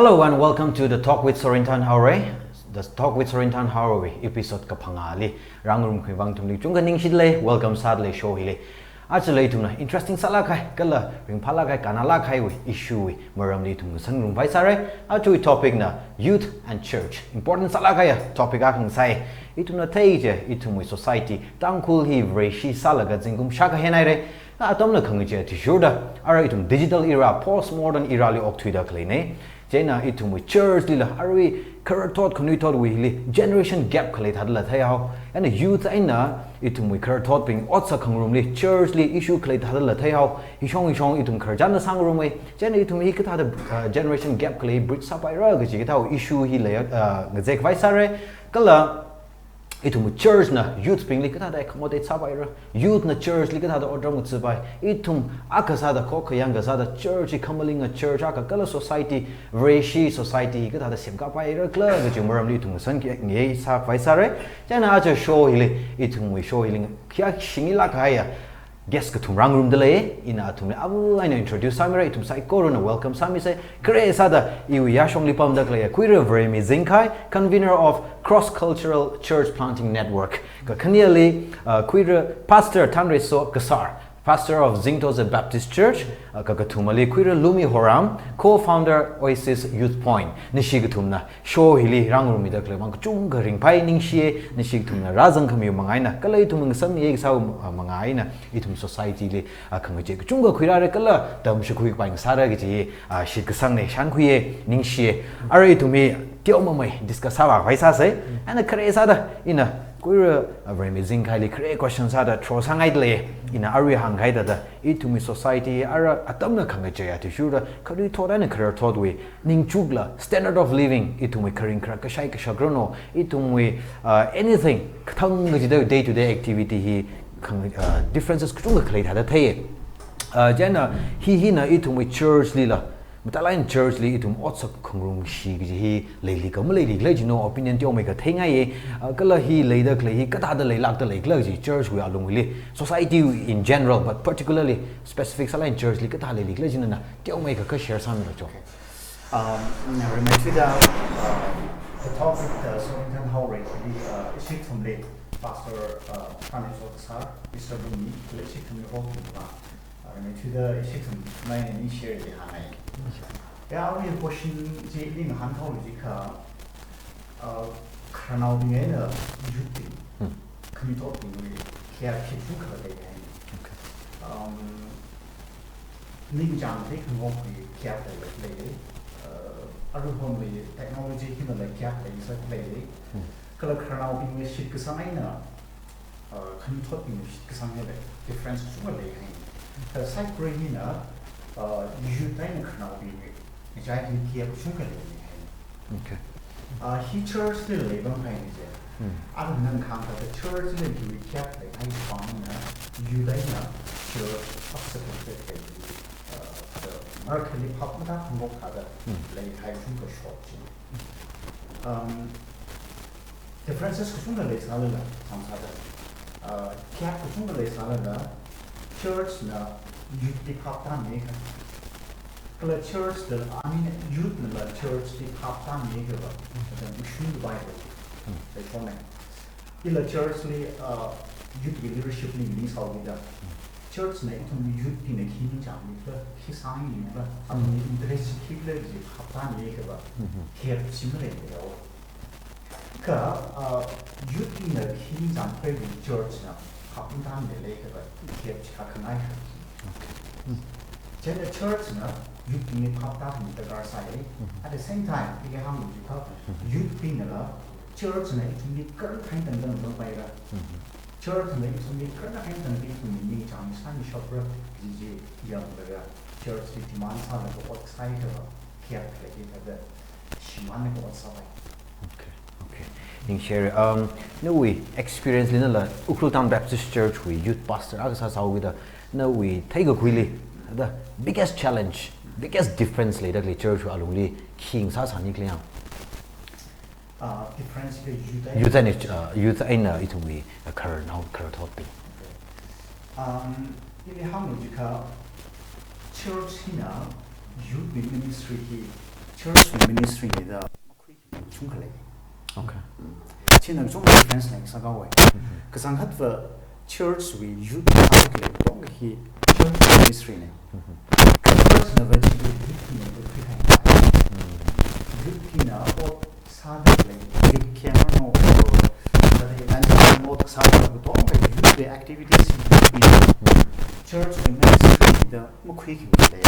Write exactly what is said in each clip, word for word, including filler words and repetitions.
Hello and welcome to the Talk with Sorinthan Haorei. The Talk with Sorinthan Haorei episode kaphangāli rāngarum khavai ithumli chungkha ningshilei, welcome sālei show hili. Aja ithumna interesting sālāk kahai, kala ringphālāk kahai, kannalāk kahaiwui issue wui maramli ithum ngasāngarumpai sārei. Aja topic na youth and church. Important sālāk kahai topic akha ngasai. Ithumna thei chi, ithumwui society, Tangkhul hi Vareshi sālaga zingkum shākha henhairei. Atamna khangachei athishurda, ara ithum digital era, postmodern era li okthuida khaleina. Chieina ithumwui church lila, arui khararthot khanuithotwuili generation gap khalei thāda la theihao. Eina youth eina ithumwui khararthotbing ot sākhangarumli church li issue khalei thāda la theihao. Hishong hishong ithum khararchan sāngarumei. Chieina ithum hi kathāda, uh, generation gap khalei bridge sāpaira kaji kathāwui issue hi lei, uh, ngazek vai sārei. Kala ithum church na youth bingli kathāda accommodate sāpaira, youth na church li kathāda otram ngathāpai, ithum akha sāda kho khayang kasāda church hi khamalinga church akha kala society, Vareshi society hi kathāda semkāpaira khala kaji maramli ithum ngasāngi sāpai sārei. Chieina aja show hili, ithumwui show hili khayā shingi lāk kahaiya guest kathum rāngarumda lei, ina athumli avu eina introduce sāmira, ithum saikorana welcome sāmisei. Khare sāda iwui yāshongli pamda khalei Khuira Varemi Zingkhai, convener of Cross Cultural Church Planting Network. Kakhaneli, uh, Khuira Pastor Thanreiso Kasar, pastor of Zingtose Baptist Church, uh, kakathumali Khuira Lumi Horam, co-founder Oasis Youth Point. Nashi kathumna show hili rāngarumida khalei vang kachungkha ringphai ningshi, nashi kathumna rāzangkhami manga eina, kala ithum ngasāngi kasā, uh, manga eina, ithum society li, uh, khangachei kachungkha khuirāra kala tamshakhui khavai ngasāra kaji, uh, shitkasangna, shānkhuiya, ningshiya. Ara ithum hi teomamei discuss sāvāpai sāsei. Eina khare sāda ina Khuira, uh, Varemi Zingkhaili khare question sāda throw sāngaida lei. Ina arui hāngkahai thāda, ithumwui society ara atamna khangachei athishurda khanuithot eina khararthotwui ningchukla, standard of living, ithumwui kharing kharak kashai kashak rano, ithumwui, uh, anything, kathang kachida day to day activity hi khang, uh, differences kachungkha khalei thāda theiya. Uh, chieina hi hina ithumwui church lila, mathālāk eina church li ithum ot sākhangarum shi kaji hi leili kha maleili khala jino opinion teomeikha theingaiya, uh, kala hi leida khalei hi kathāda leilākda lei khala kaji church wui alungli, society in general, but particularly specific sālāk eina church li kathā leili khala jina na teomeikha kha share sāmira cho. Um, rimeithuida, uh, the Talk with, uh, Sorinthan Haorei li, uh, ishi kathumli Pastor, uh, Thanreiso Kasar, Mister Lumi, kala ishi kathumli hokhuilaga, uh, rimeithuida ishi kathum mai ni share li hāngngai. Ya, arui question chi ning hānghaolu jiakha, uh, khararnaobing eina youth bing, Hmm. khanuithotbingwui gap hi kachungkha leihai. Okay. Um, ningchāng hi khangaokwui gap lei, lei, uh, aruihonwui technology hina la gap leisā lei. Hmm. Kala khararnaobingwui shitkasang eina, uh, khanuithotbingwui shitkasang hila difference kachungkha leihai. Kha saikora hina, uh, youth eina khararnaobingwui ngachai hi gap kachungkha leihai. Okay. Ah, hi church li leipamhaina je. Hmm. Ara nang kahāng thāda church li youth gap leihai vang eina, youth eina church obstacle khalei, ah, thāda markhali phap matākhangok thāda Hmm. leihai kachungkha short chi. Um, differences kachungkha leisālala, hāng sāda, ah, gap kachungkha leisālala, church na youth li phap tāmi kha. Kala church la, I mean, youth nala church li phap tāmi kha va, then we shouldn't divide it. Hmm. Leishonei. Ila church li, uh, youth wui leadership li mi sāhaokida, church na ithum youth bingna khi ningchāngmi khala, khi sāngmi khala, athumwui interest khikhala chi phap tāmi kha va, Hmm. gap chi maleilei haowa. Kha, uh, youth bingna khi ningchāngkhala church na phap matāmi leilei kha va, gap chi kha khangai kha. Okay. Hmm. Chieina church na youth bingli phap tāmi darkar sai. Hmm. At the same time, ina hānglu jiakha, Hmm. youth bingnala church na ithumli kathāda tangda zangpaira. Hmm. Church na ithumli kathāda tangda ithumli ningchāng sāmishapra, kaji chi yanglaga church li demand sālaga ot sāi kha va, gap khalei thāda shimānlaga ot sāpai. Okay, okay. Ningshire, um, nawui experience li nala Ukhrul Town Baptist Church wui youth pastor akha sāsāhaokida, nawui theikakhuili, the biggest challenge, biggest difference leida khalei church wui alungli khi ngasāsāni khala yang? Ah, difference kha youth eina youth eina, uh, youth eina ithumwui, uh, khararnao, khararthotbing. Okay. Um, ili hānglu jiakha church hina youth ministry hi Church ministry li da makhui kachungkha lei. Okay. China kachungkha difference lei sākhavai. Kachangkhatva church wui youth sākhalei katonga hi church ministry nei. Church na va chi youth hi nei khuikahai. Youth hina ot sākhalei, youth camp no, or evangelism no sākhalei katonga youth wui activities hi church wui ministry da makhui khalei,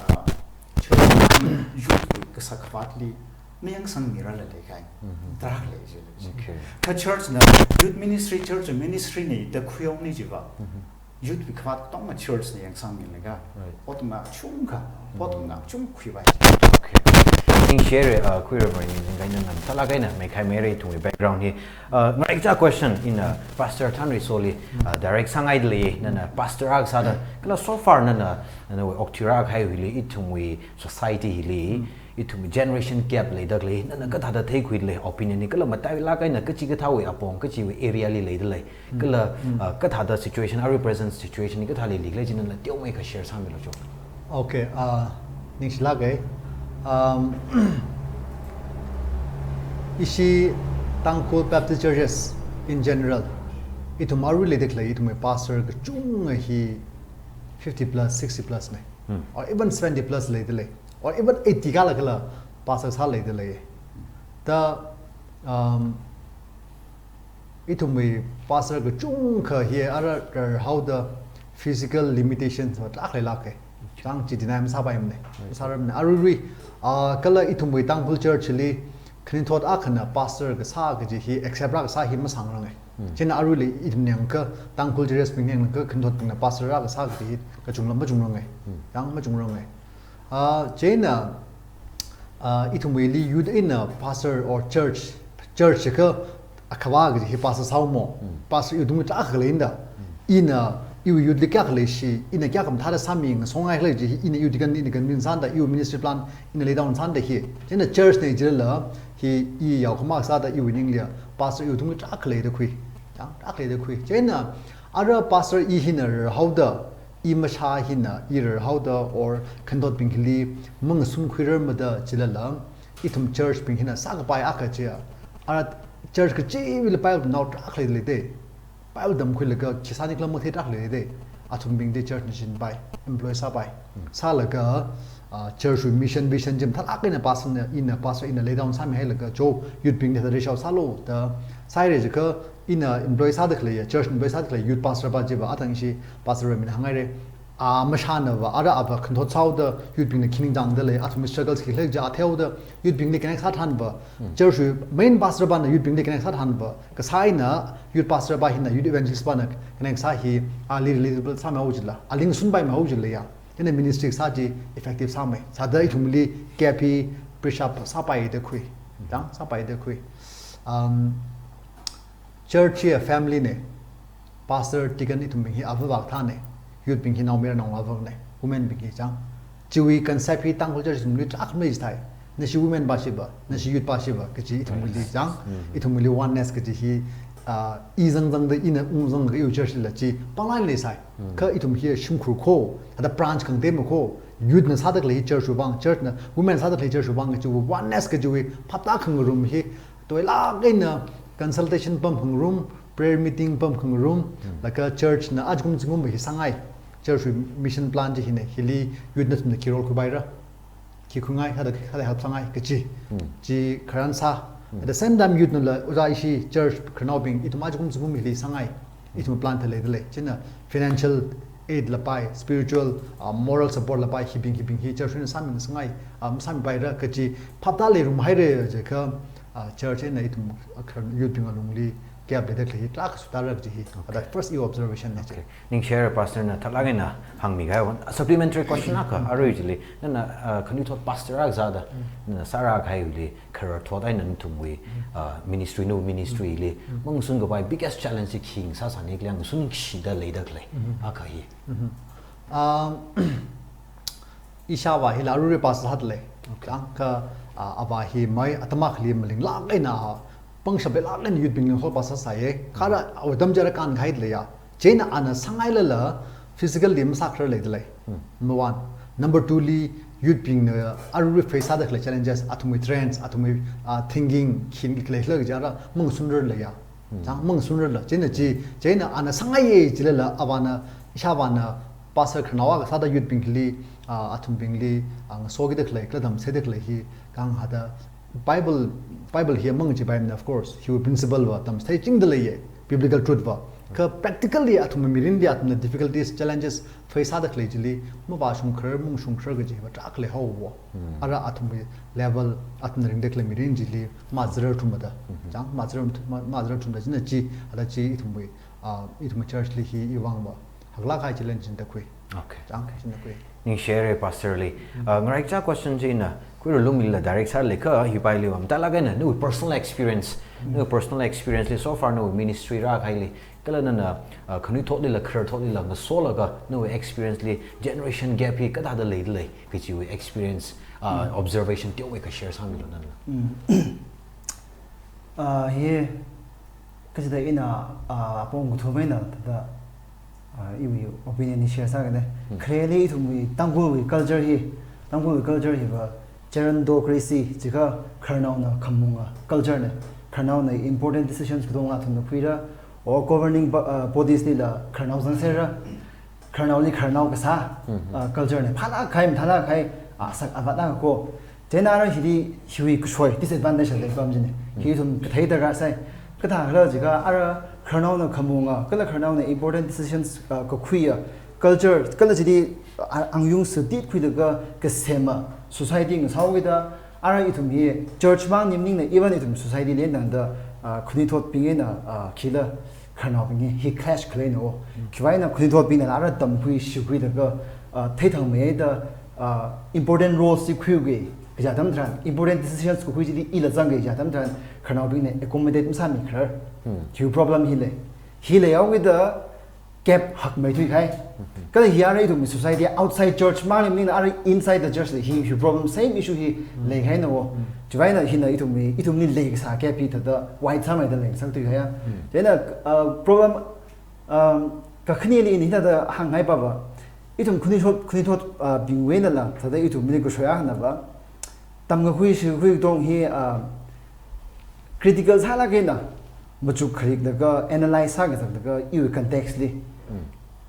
ah, church youth wui kasā khavātli mayangsangmirarla leikahai. Tarākha lei jilei. Okay. Kha church na youth ministry, church ministry nei da khuiung nei jiva. Youth wui khavāt katonga church na yangsangmilaga. Right. Ot makachungkha, ot makachungkha khuivai. Okay. Ningshire, uh, khuirarmara, ningshire, nana mathālāk eina meikhai meira ithumwui background hi. Uh, ngaraicha question ina Pastor Thanrisoli, uh, direct sāngaidalei, nana pastor akha sāda, kala so far nana, nana wui okthuira kahai hili, ithumwui society hili, ithumwui generation gap leidalei, nana kathāda theikhuidalei, opinion hi kala matailāk eina kachikathāwui apong, kachiwui area li leidalei, kala, uh, kathāda situation, arui present situation hi kathāli leidalei chi nana teomeikha share sāmilu cho. Okay, uh, ningshilāka. Um, ishi Tangkhul Baptist Churches in general, ithum arui leidalei, ithumwui pastor kachunga hi fifty plus, sixty plus nei. Or even seventy plus leidalei. Or even eighty kala kala pastor sāleidalei. Da, um, ithumwui pastor kachungkha hi ara rarhaoda physical limitations va tarākha leilāka. Chang chi deny masāpaimana. Masārarmana. Aruirui, ah, kala ithumwui Tangkhul church li khanuithot akhana pastor kasā kaji hi accept rākasā hi masāngaranga. China aruili ithum yangakha Tangkhul churches bing yangakha khanuithotbingna pastor rākasā kaji hi kachungla machungranga. Yang machungranga. Ah, chieina, ah, ithumwuili youth eina pastor or church, church kha akhavā kaji hi pastor sāumo. Pastor iwui tungli tarākha leida. Ina iwui youth li kayākha leishi, ina kayākha mathāda sāmingasakngai lei kaji hi, ina iwui deacon ina convince sāda, iwui ministry plan ina lay down sāda hi. Chieina church nei jilala hi i yaokhamā sāda iwui ningli pastor iwui tungli tarākha leida khui. Yang tarākha leida khui. Chieina ara pastor i hina rarhaoda, i mashā hina, i rarhaoda or khanuithotbing hili mangasunkhuirarmada jilala, ithum church bing hina sākapai akha chiya. Ara church kachiwuili Bible tamnao tarākha leidalei da. Bible tamkhuilaga khi sāni khala mathei tarākha leidalei da. Athumbingli church na shinpai, employ sāpai. Sālaga, ah, church wui mission, vision chi mathālāk eina pastor na, ina pastor ina lay down sāmihailaga, cho youth bingli thāda reach out sālu da sāhaira jiakha, ina employ sāda khalei, church employ sāda khalei youth pastor pa chiva, atang ishi pastor va mina hānghaira. A mashānava, ara ava khanuithot sāhaoda youth bingna khi ningchāngdalei, athum struggles khi lei kaji a theihaoda youth bingli connect sāthanva. Church wui main pastor pana youth bingli connect sāthanva. Kasā eina youth pastor pa hina youth evangelist pana connect sā hi ali relatable sāmihao jila, ali ngasunpaimihao jila ya. Chieina ministry sā chi effective sāmei. Sāda ithumli gap hi bridge up sāpaida khui. Yang sāpaida khui. Um, church hi a family nei. Pastor, deacon ithumbing hi avāvā kathā nei. Youth bing hi naomayara naongalāva nei. Women bing hi chang. Chiwui concept hi Tangkhul church ithumli tarākha maleiji thai. Nashi women pa shiva, nashi youth pa shiva, kaji ithumli chang. Ithumli oneness kaji hi, ah, i zangzangda ina ungzangda iwui church lila chi panglāk leisai. Kha ithum hi shimkhur kho, thāda branch khangatei makho, youth na sāda khalei church wui vang, church na women sāda khalei church wui vang kajiwui oneness kajiwui phaptā khangarum hi, toilāk eina consultation pam khangarum, prayer meeting pam khangarum, laga church na ajakum zingkum hi sāngai, church wui mission plan chi hina, hili youth nathumna khi role khuipaira. Khi khuingai, thāda, thāda help sāngai, kaji. Chi kharān sā. At the same time, youth nala, ojā ishi church khararnaobing, ithum ajakum zingkum hili sāngai. Ithum plan thā leidalei. Chieina financial aid la pai, spiritual, ah, moral support la pai, hibing, hibing hi church wui eina sāmingasakngai, ah, masāmipaira kaji phaptā leirumhaira jiakha, ah, church eina ithum, ah, khar-, youth bing alungli gap leida khalei hi tarākha sutara kaji hi. Okay. Thāda first i observation nei chi. Okay. Ningshire pastor na thālāk eina hāngmikahai one supplementary question akha arui chili, nana, uh, khanuithot pastor akha sāda, nana sārākahai hili, khararthot eina nathumwui, uh, ministry, nawui ministry li mangasunkapai biggest challenge hi khi ngasāsāni khala, ngasunshida leida khalei akha hi. Um, ishāvā hila aruirui pastor sādalei. Okay. Kha, ah, avā hi mai atam akhali malinglāk eina, pangshaphailāk eina youth bingli hol pastor sāya. Kha ara awui atam chara kānkahai leiya. Chieina ana sāngailala physical li masākharar leidalei. Number one. Number two li youth bingna arui face sāda khalei challenges, athumwui trends, athumwui, ah, thinking, khin khalei khala kaja ra, mangsunrar leiya. Chang mangsunrar la, chieina chi, chieina ana sāngaiya jilala, avāna, ishāvāna, pastor khararnao akha sāda youth bingli, ah, athumbingli, ah, ngasokida khalei, kala tamchitheida khalei hi, kahāng hithāda, Bible, Bible hi mang chi Bible, of course, hiwui principle va, tamchitheichingda leiya, biblical truth va. Kha practically athum mirinli athumna difficulties, challenges, face sāda khalei chili, mavāshungkharar, mangshungkharar kaji va tarākha leihaowa. Ara athumwui level, athumna ringda khalei mirin chili, mazararthumada. Chang, mazarar, ma-, mazararthumada chieina chi, hithāda chi ithumwui, ah, ithumwui church li hi iwui vang va haklāk kahai challenge china tākhui. Okay. Chang, china tākhui. Ningshire pastor li. Ah, ngaraichā question chi ina, khuiralumlila direct sālakha, hipaili va mathālāk eina, nawui personal experience, nawui personal experience li so far nawui ministry rākahaili, kala nana, ah, khanuithotlila, khararthotlila, ngasolaga, nawui experience li, generation gap hi kathāda leida lei, kajiwui experience, ah, observation teomeikha share sāmilu nana. Ah, hi, kachida ina, ah, apong kathum eina thāda, ah, iwui opinion hi share sākhangai. Khareli ithumwui Tangkhulwui culture hi, Tangkhulwui culture hi va, gerontocracy, jiakha khararnaona khamunga culture na, khararnaona important decisions katonga athumna khuira, or governing bo-, ah, bodies lila khararnao zangserra, khararnaoli khararnao kasā, ah, culture na, phālāk kahai, mathālāk kahai, ah, sak avat na ko. Chieina ara hili hiwui kashoi disadvantage leipam china. Hi ithum kathei darkar sai. Kathākhala jiakha ara khararnaona khamunga, kala khararnaona important decisions, ah, kakhuiya culture, kala chili, ah, angyung sātit khuilaga kasema society ngasāhaokida, ara ithum hi church mang maningla, even ithum society li eina tangda, ah, khanuithotbing eina, ah, kala khararnaobing hi clash khalei no. Khiwui vang eina khanuithotbingna ara tamkhui shikhuilaga, ah, theithangmeida, ah, important roles chi khuiga, kaja atam tharan, important decisions kakhui chili ila zangga kaja atam tharan, khararnaobingna accommodate masāmikharar. Hiwui problem hi lei. Hi leihaokida gap hakmeithui kahai. Kala hi ara ithumwui society outside church mang maningla ara inside the church li hi, hi problem same issue hi leikahai no. Chiwui vang eina hina ithumwui, ithumli leikasā gap hi thāda wide sāmeida leingasakthui kahaiya. Chieina, ah, problem, um, kakhaneli ina hithāda hāngngai pava. Ithum khanuithot, khanuithot, ah, bingwui einala, thāda ithumli kashoi akhana va. Tamkakhui shikhui katong hi, ah, critical sālāk eina, machuk khariklaga analyze sākazanglaga iwui context li,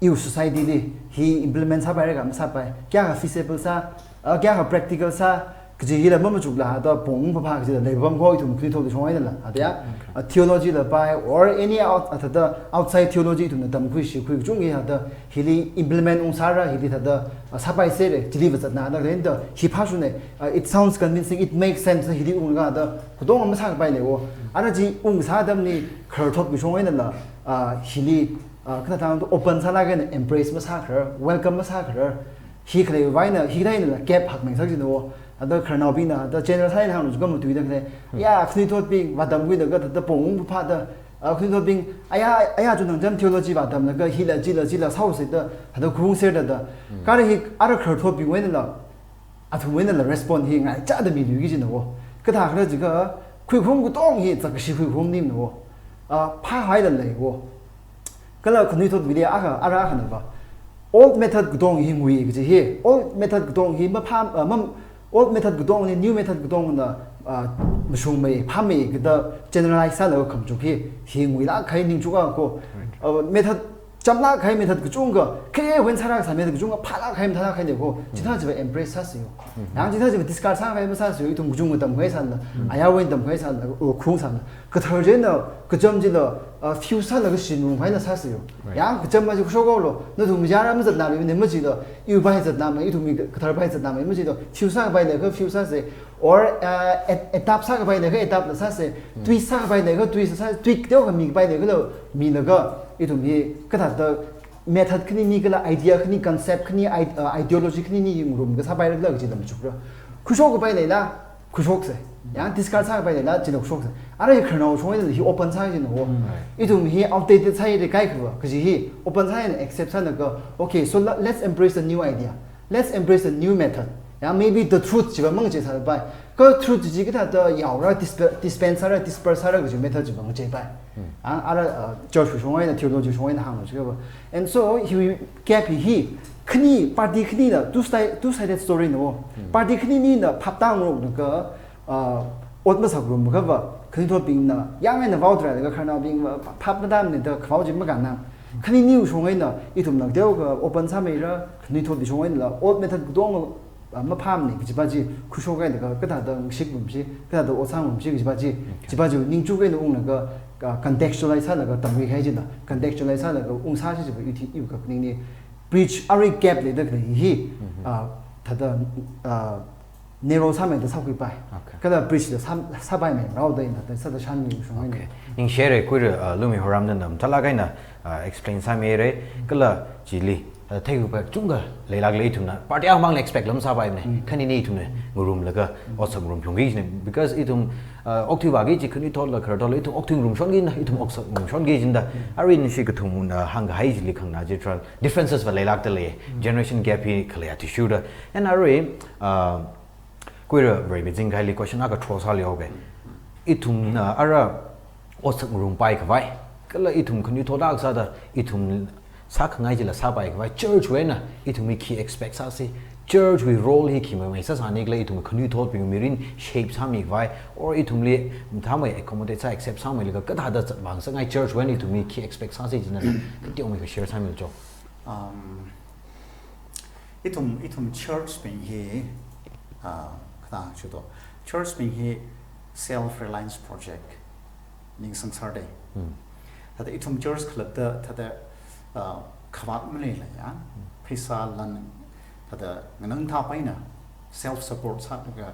iwui society li, hi implement sāpaira kha masāpai, kayākha feasible sā, ah, kayākha practical sā, kaji hila mamachukla hithāda pong phāphā kajila leipam ko ithum khanuithot shong einala, hithāda ya, ah, theology la pai, or any out-, ah, thāda outside theology ithumna tamkhui shikhui kachungkha hithāda, hili implement ungsāra, hili thāda, ah, sāpaiserra, chili vāzatna da khalei da, hi phāshuna, ah, it sounds convincing, it makes sense, hili unglaga da, katong masākapai leiwo. Ara chi ungsā atamli khararthot kashong einala, ah, hili, ah, khanatang open sālaga eina embrace masākharar, welcome masākharar. Hi khalei vang eina, hi khalei einala gap hakmeisak china wo. Ada khararnaobingna, ada general sāhaida hānglu jiakha matuida khalei. Ya, khanuithotbing, vātamkhuilaga, ada pong phāphāda, ah, khanuithotbing, aya, aya chunang jam theology vātamlaga, hila, chila, chila, sāhaosa da, ada kharungserda da. Kha ara hi, ara khararthotbingwui einala, athumwui einala respond hi ngaichāda miluiki china wo. Kathākhala jiakha, khuikharung katong hi, zakkashi khuikharung maningna wo. Ah, phāhaida leiwo. Kala khanuithotbingli akha, ara akhana va. Old method katong hi ngui kaji hi. Old method katong hi maphā, ah, mam-, old method katongli new method katongna, ah, mashungmei, phāmei kida generalize sālaga khamachuk hi, hi nguilāk kahai ningchuk akha ko. Ah, method chamlāk kahai method kachungkha, kharewui eina sāra kasā method kachungkha, phālāk kahai mathālāk kahai lei ko. Chithā chiva embrace sāsa yo. Yang chithā chiva discard sākhavai masāsa yo, ithum kachungkha tamkhavai sālala, ayarwui eina tamkhavai sālala, o, kharung sālala. Kathar china, kacham chila, ah, fuse sālaga shinrumkhavai eina sāsa yo. Yang kacham maji khuishokhaolu, nathum yara mazatnāmei, ne majila, iwui pai zatnāmei, ithumwui kathar pai zatnāmei, majila, fuse sākapai leiakha fuse sāsa, or, ah, ad-, adapt sākapai leiakha adapt la sāsa, twist sākapai leiakha twist la sāsa, tweak teokha mikapai leiakhala milaga, ithum hi kathāda method khanini kala idea khani, concept khani, i-, ah, ideology khanini hi ngarumkasā pairala kajila machukra. Khuishokkapai leila, khuishoksa. Yang discard sākapai leila, china khuishoksa. Ara hi khararnao shong einala hi open sā china wo. Ithum hi outdated sāhaira kaikha va, kaji hi open sā eina accept sālaga, okay, so le-, let's embrace a new idea. Let's embrace a new method. Ya, maybe the truth chiva mang che sa pai. Ka truth chi kathāda yaora dispe-, dispense sāra, disperse sāra kaji method chiva mang che pai. Ah, ara, uh, church shong eina, theology shong eina hāng chi kaba. And so, hi gap hi, hi, khani, party khanina, two side, two sided story no. Party khaninina phap tāngarokna ka, uh, ot masakrum kaba, khanuithotbingna, yang eina vao tra ka khararnaobing va, phap matāmana da kavao chi makānna. Khanini shong eina, ithumna teokha open sāmeira, khanuithotbing shong eina la, ot method katong, ah, maphāmana, kajipa chi, khuishok eina ka, kathāda ngashik ngarumsi, kathāda ot sāngarumsi, kajipa chi, Okay. chipa chi, ningchuk eina unglaga, ah, contextualize sālaga, tamkhui kahai china, contextualize sālaga, ungsāsi chipa, iwui thi, iwui kakhaning ni, bridge, arui gap leida khalei hi, Mhm. ah, thāda, ah, narrow sāmeida sākhui pai. Okay. Kala bridge da sā, sāpaimei rao da ina, da sāda shan yu shong eina. Okay. Ningshi haira, Kuira, uh, Lumi Horamna nam tala kaina, uh, explain sāmira, kala chili, uh, theikhui pa chungkha leilākla ithumna. Party akhamang la expect lam sāpaimana. Mm. Khanini ithumna ngarumlaga, Mm. otsak ngarum phungki jina. Because ithum, uh, okthui vāki ji khanuithotla khararthotla ithum okthui ngarumshonki na, ithum otsak ngarumshonki jina da. Mm. Arui ningshi kathumna hāngkahai chili khangna chi tharan differences va leilākda lei. Mm. Generation gap hi khalei athishurda. And arui, uh, Kuira Varemi zingkahaili question akha throw sāli, okay. Ithumna ara otsak ngarumpai khavai, kala ithum khanuithot akha sāda, ithum sākhangai chila sāpai khavai, church wui eina ithumwui khi expect sāsi, church wui role hi khi meimei sāsāni kala ithum khanuithotbing mirin shape sāmi khavai, or ithumli mathāmei accommodate sā accept sāmeilaga kathāda zatvang sāngai church wui eina ithumwui khi expect sāsi china, kateomeikha share sāmilu cho. Um, Ithum, ithum church bing hi, ah, kathā chuto. Church bing hi self-reliance project ningsang sāra da. Hmm. Thāda ithum church khalapta, thāda, ah, khavāt maleila ya. Hmm. Pheisā lan, thāda nganang thāpaina self-support sālaga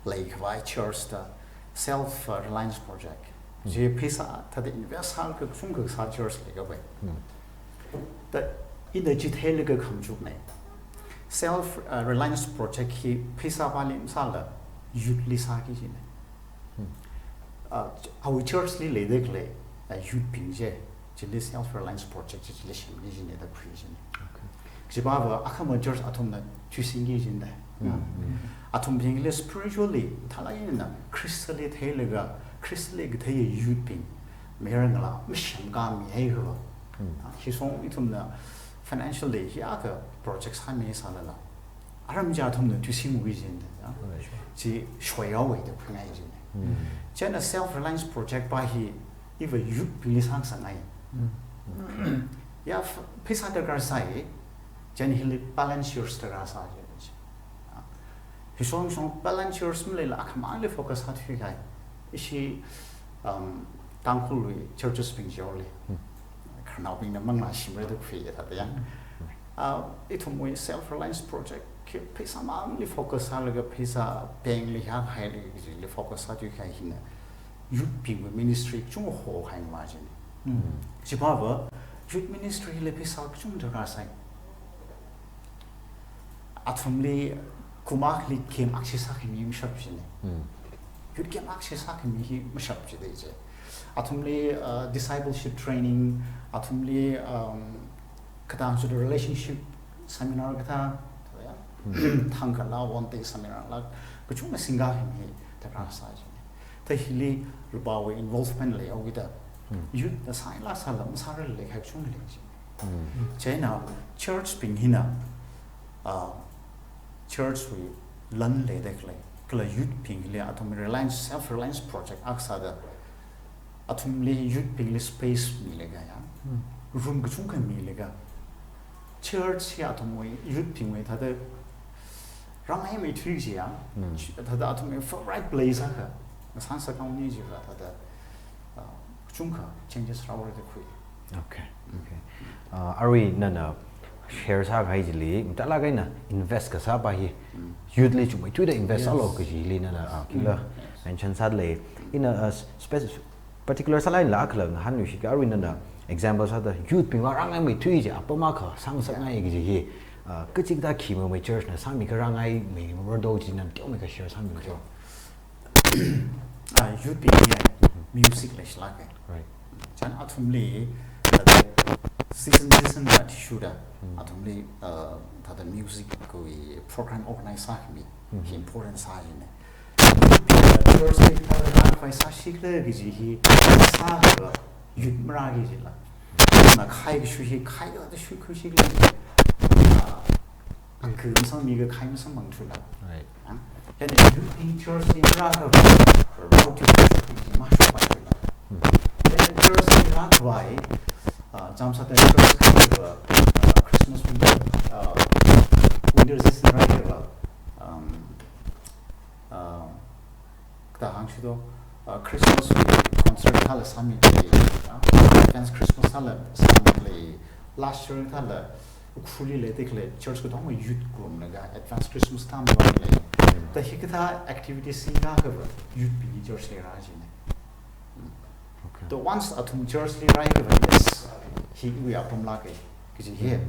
leikhavai church da self, uh, reliance project. Hmm. Chi pheisā thāda invest sālaga kachungkha sā church leikapai. Hmm. Da ina chi theilaga khamachukna. Self, uh, reliance project hi pheisā pāli masāla youth li sāki jina. Hmm. Uh, our church li leida khalei, uh, youth bing chi, chili self reliance project chi chili semki jina da khui jina. Okay. Chiva va akhama church athumna thuisingki jina da. Hmm. Hmm. Athumbingli spiritually, thala ina Christ li theilaga, Christ li kathei youth bing, mayarnala, masem kami hai kho. Hmm. Ah, hishong ithumna financially hi akha project sāmi sālala. Aram chi athumna thuisingki jina da. Right. Chi shoyao wei da khuingai jina. Hmm. China self reliance project pa hi iva youth bingli sāngasakngai. Hmm. Ya, f-, pheisā darkar sai, china hili balance yours darkar sai. Ah, hishong shong balance yours maleila akhamangli focus sāthuikahai. Ishi, um, Tangkhulwui churches bing chiwuili. Hmm. Khararnaobingna manglā shimra da khui thāda ya. Hmm. Ah, ithumwui self reliance project khi pheisā mangli focus sālaga pheisā bank li hānghaili kajili focus sāthuikahai hina youth bingwui ministry kachungkha hokahai ma jina. Hmm. Chiva va youth ministry li pheisā kachungkha darkar sai. Athumli kum akhali camp akha sākhami mashap jina. Hmm. Youth camp akha sākhami hi mashap jida je. Athumli, uh, discipleship training, athumli, um, kathā sort of relationship seminar kathā, ya. Hmm. Thangkha la one day seminar la, kachungkha singkakhami darkar sai jina. Thāda hili Varewui involvement leihaokida. Hmm. Youth na sāngaila sāla masārarlala kachungkha lei jina. Hmm. China church bing hina, ah, church wui lan leida khalei, kala youth bingli athum reliance, self reliance project akha sāda, athumli youth bingli space milaga ya. Hmm. Room kachungkha milaga. Church hi athumwui youth bingwui thāda rāngai meithui chi ya. Hmm. Thāda athumwui favorite place akha. Ngasāngasakhaoni chiva thāda, ah, kachungkha changes rāhaora da khui. Okay, okay. Uh, arui nana share sākahai chili, mathālāk eina invest kasā pa hi, Mm. youth li chungmeithuida invest Yes. sālu kajili nana, uh, khila Mm. mention sāda lei. Ina, uh, spec-, particular sālaila khala ngahānluishit ka arui nana example sāda youth bing vārangai meithui chi apam akha sāngasakngai kaji hi, uh, kachikathā khi meimei church na sāmi kharāngai mei murdo chi nana teomeikha share sāmilu cho. Ah, youth bing hi music leishilāka. Right. China athumli Season season na thishuda athumli uh, thāda music kawui program organize sākhami hi important sāchina. Church li thāda rākhavai sāshikhala kaji hi sākha youth marāki jila. Na khai kashu hi khai thāda shu khuishikhala. Akha masangmi kakhai masamphang thula. Right. Hina youth in church li rākhavai, rao ti church li mashokpai thula. Then church li rākhavai, uh, chānsāda church khareva, uh, Christmas winter, uh, winter season rākhavai, um, uh, kathāda hāngshito, uh, Christmas concert thāla sāmilei, uh, advance Christmas thāla sāmilei, last year thāla Ukhrulli leida khalei church katonga youth group na ka advance Christmas thāmilei. Ta hikathā activity singda kava youth bing church li rāchina. Okay. To once athum church li rākhavai yes, hi iwui apam lāka kaji hi.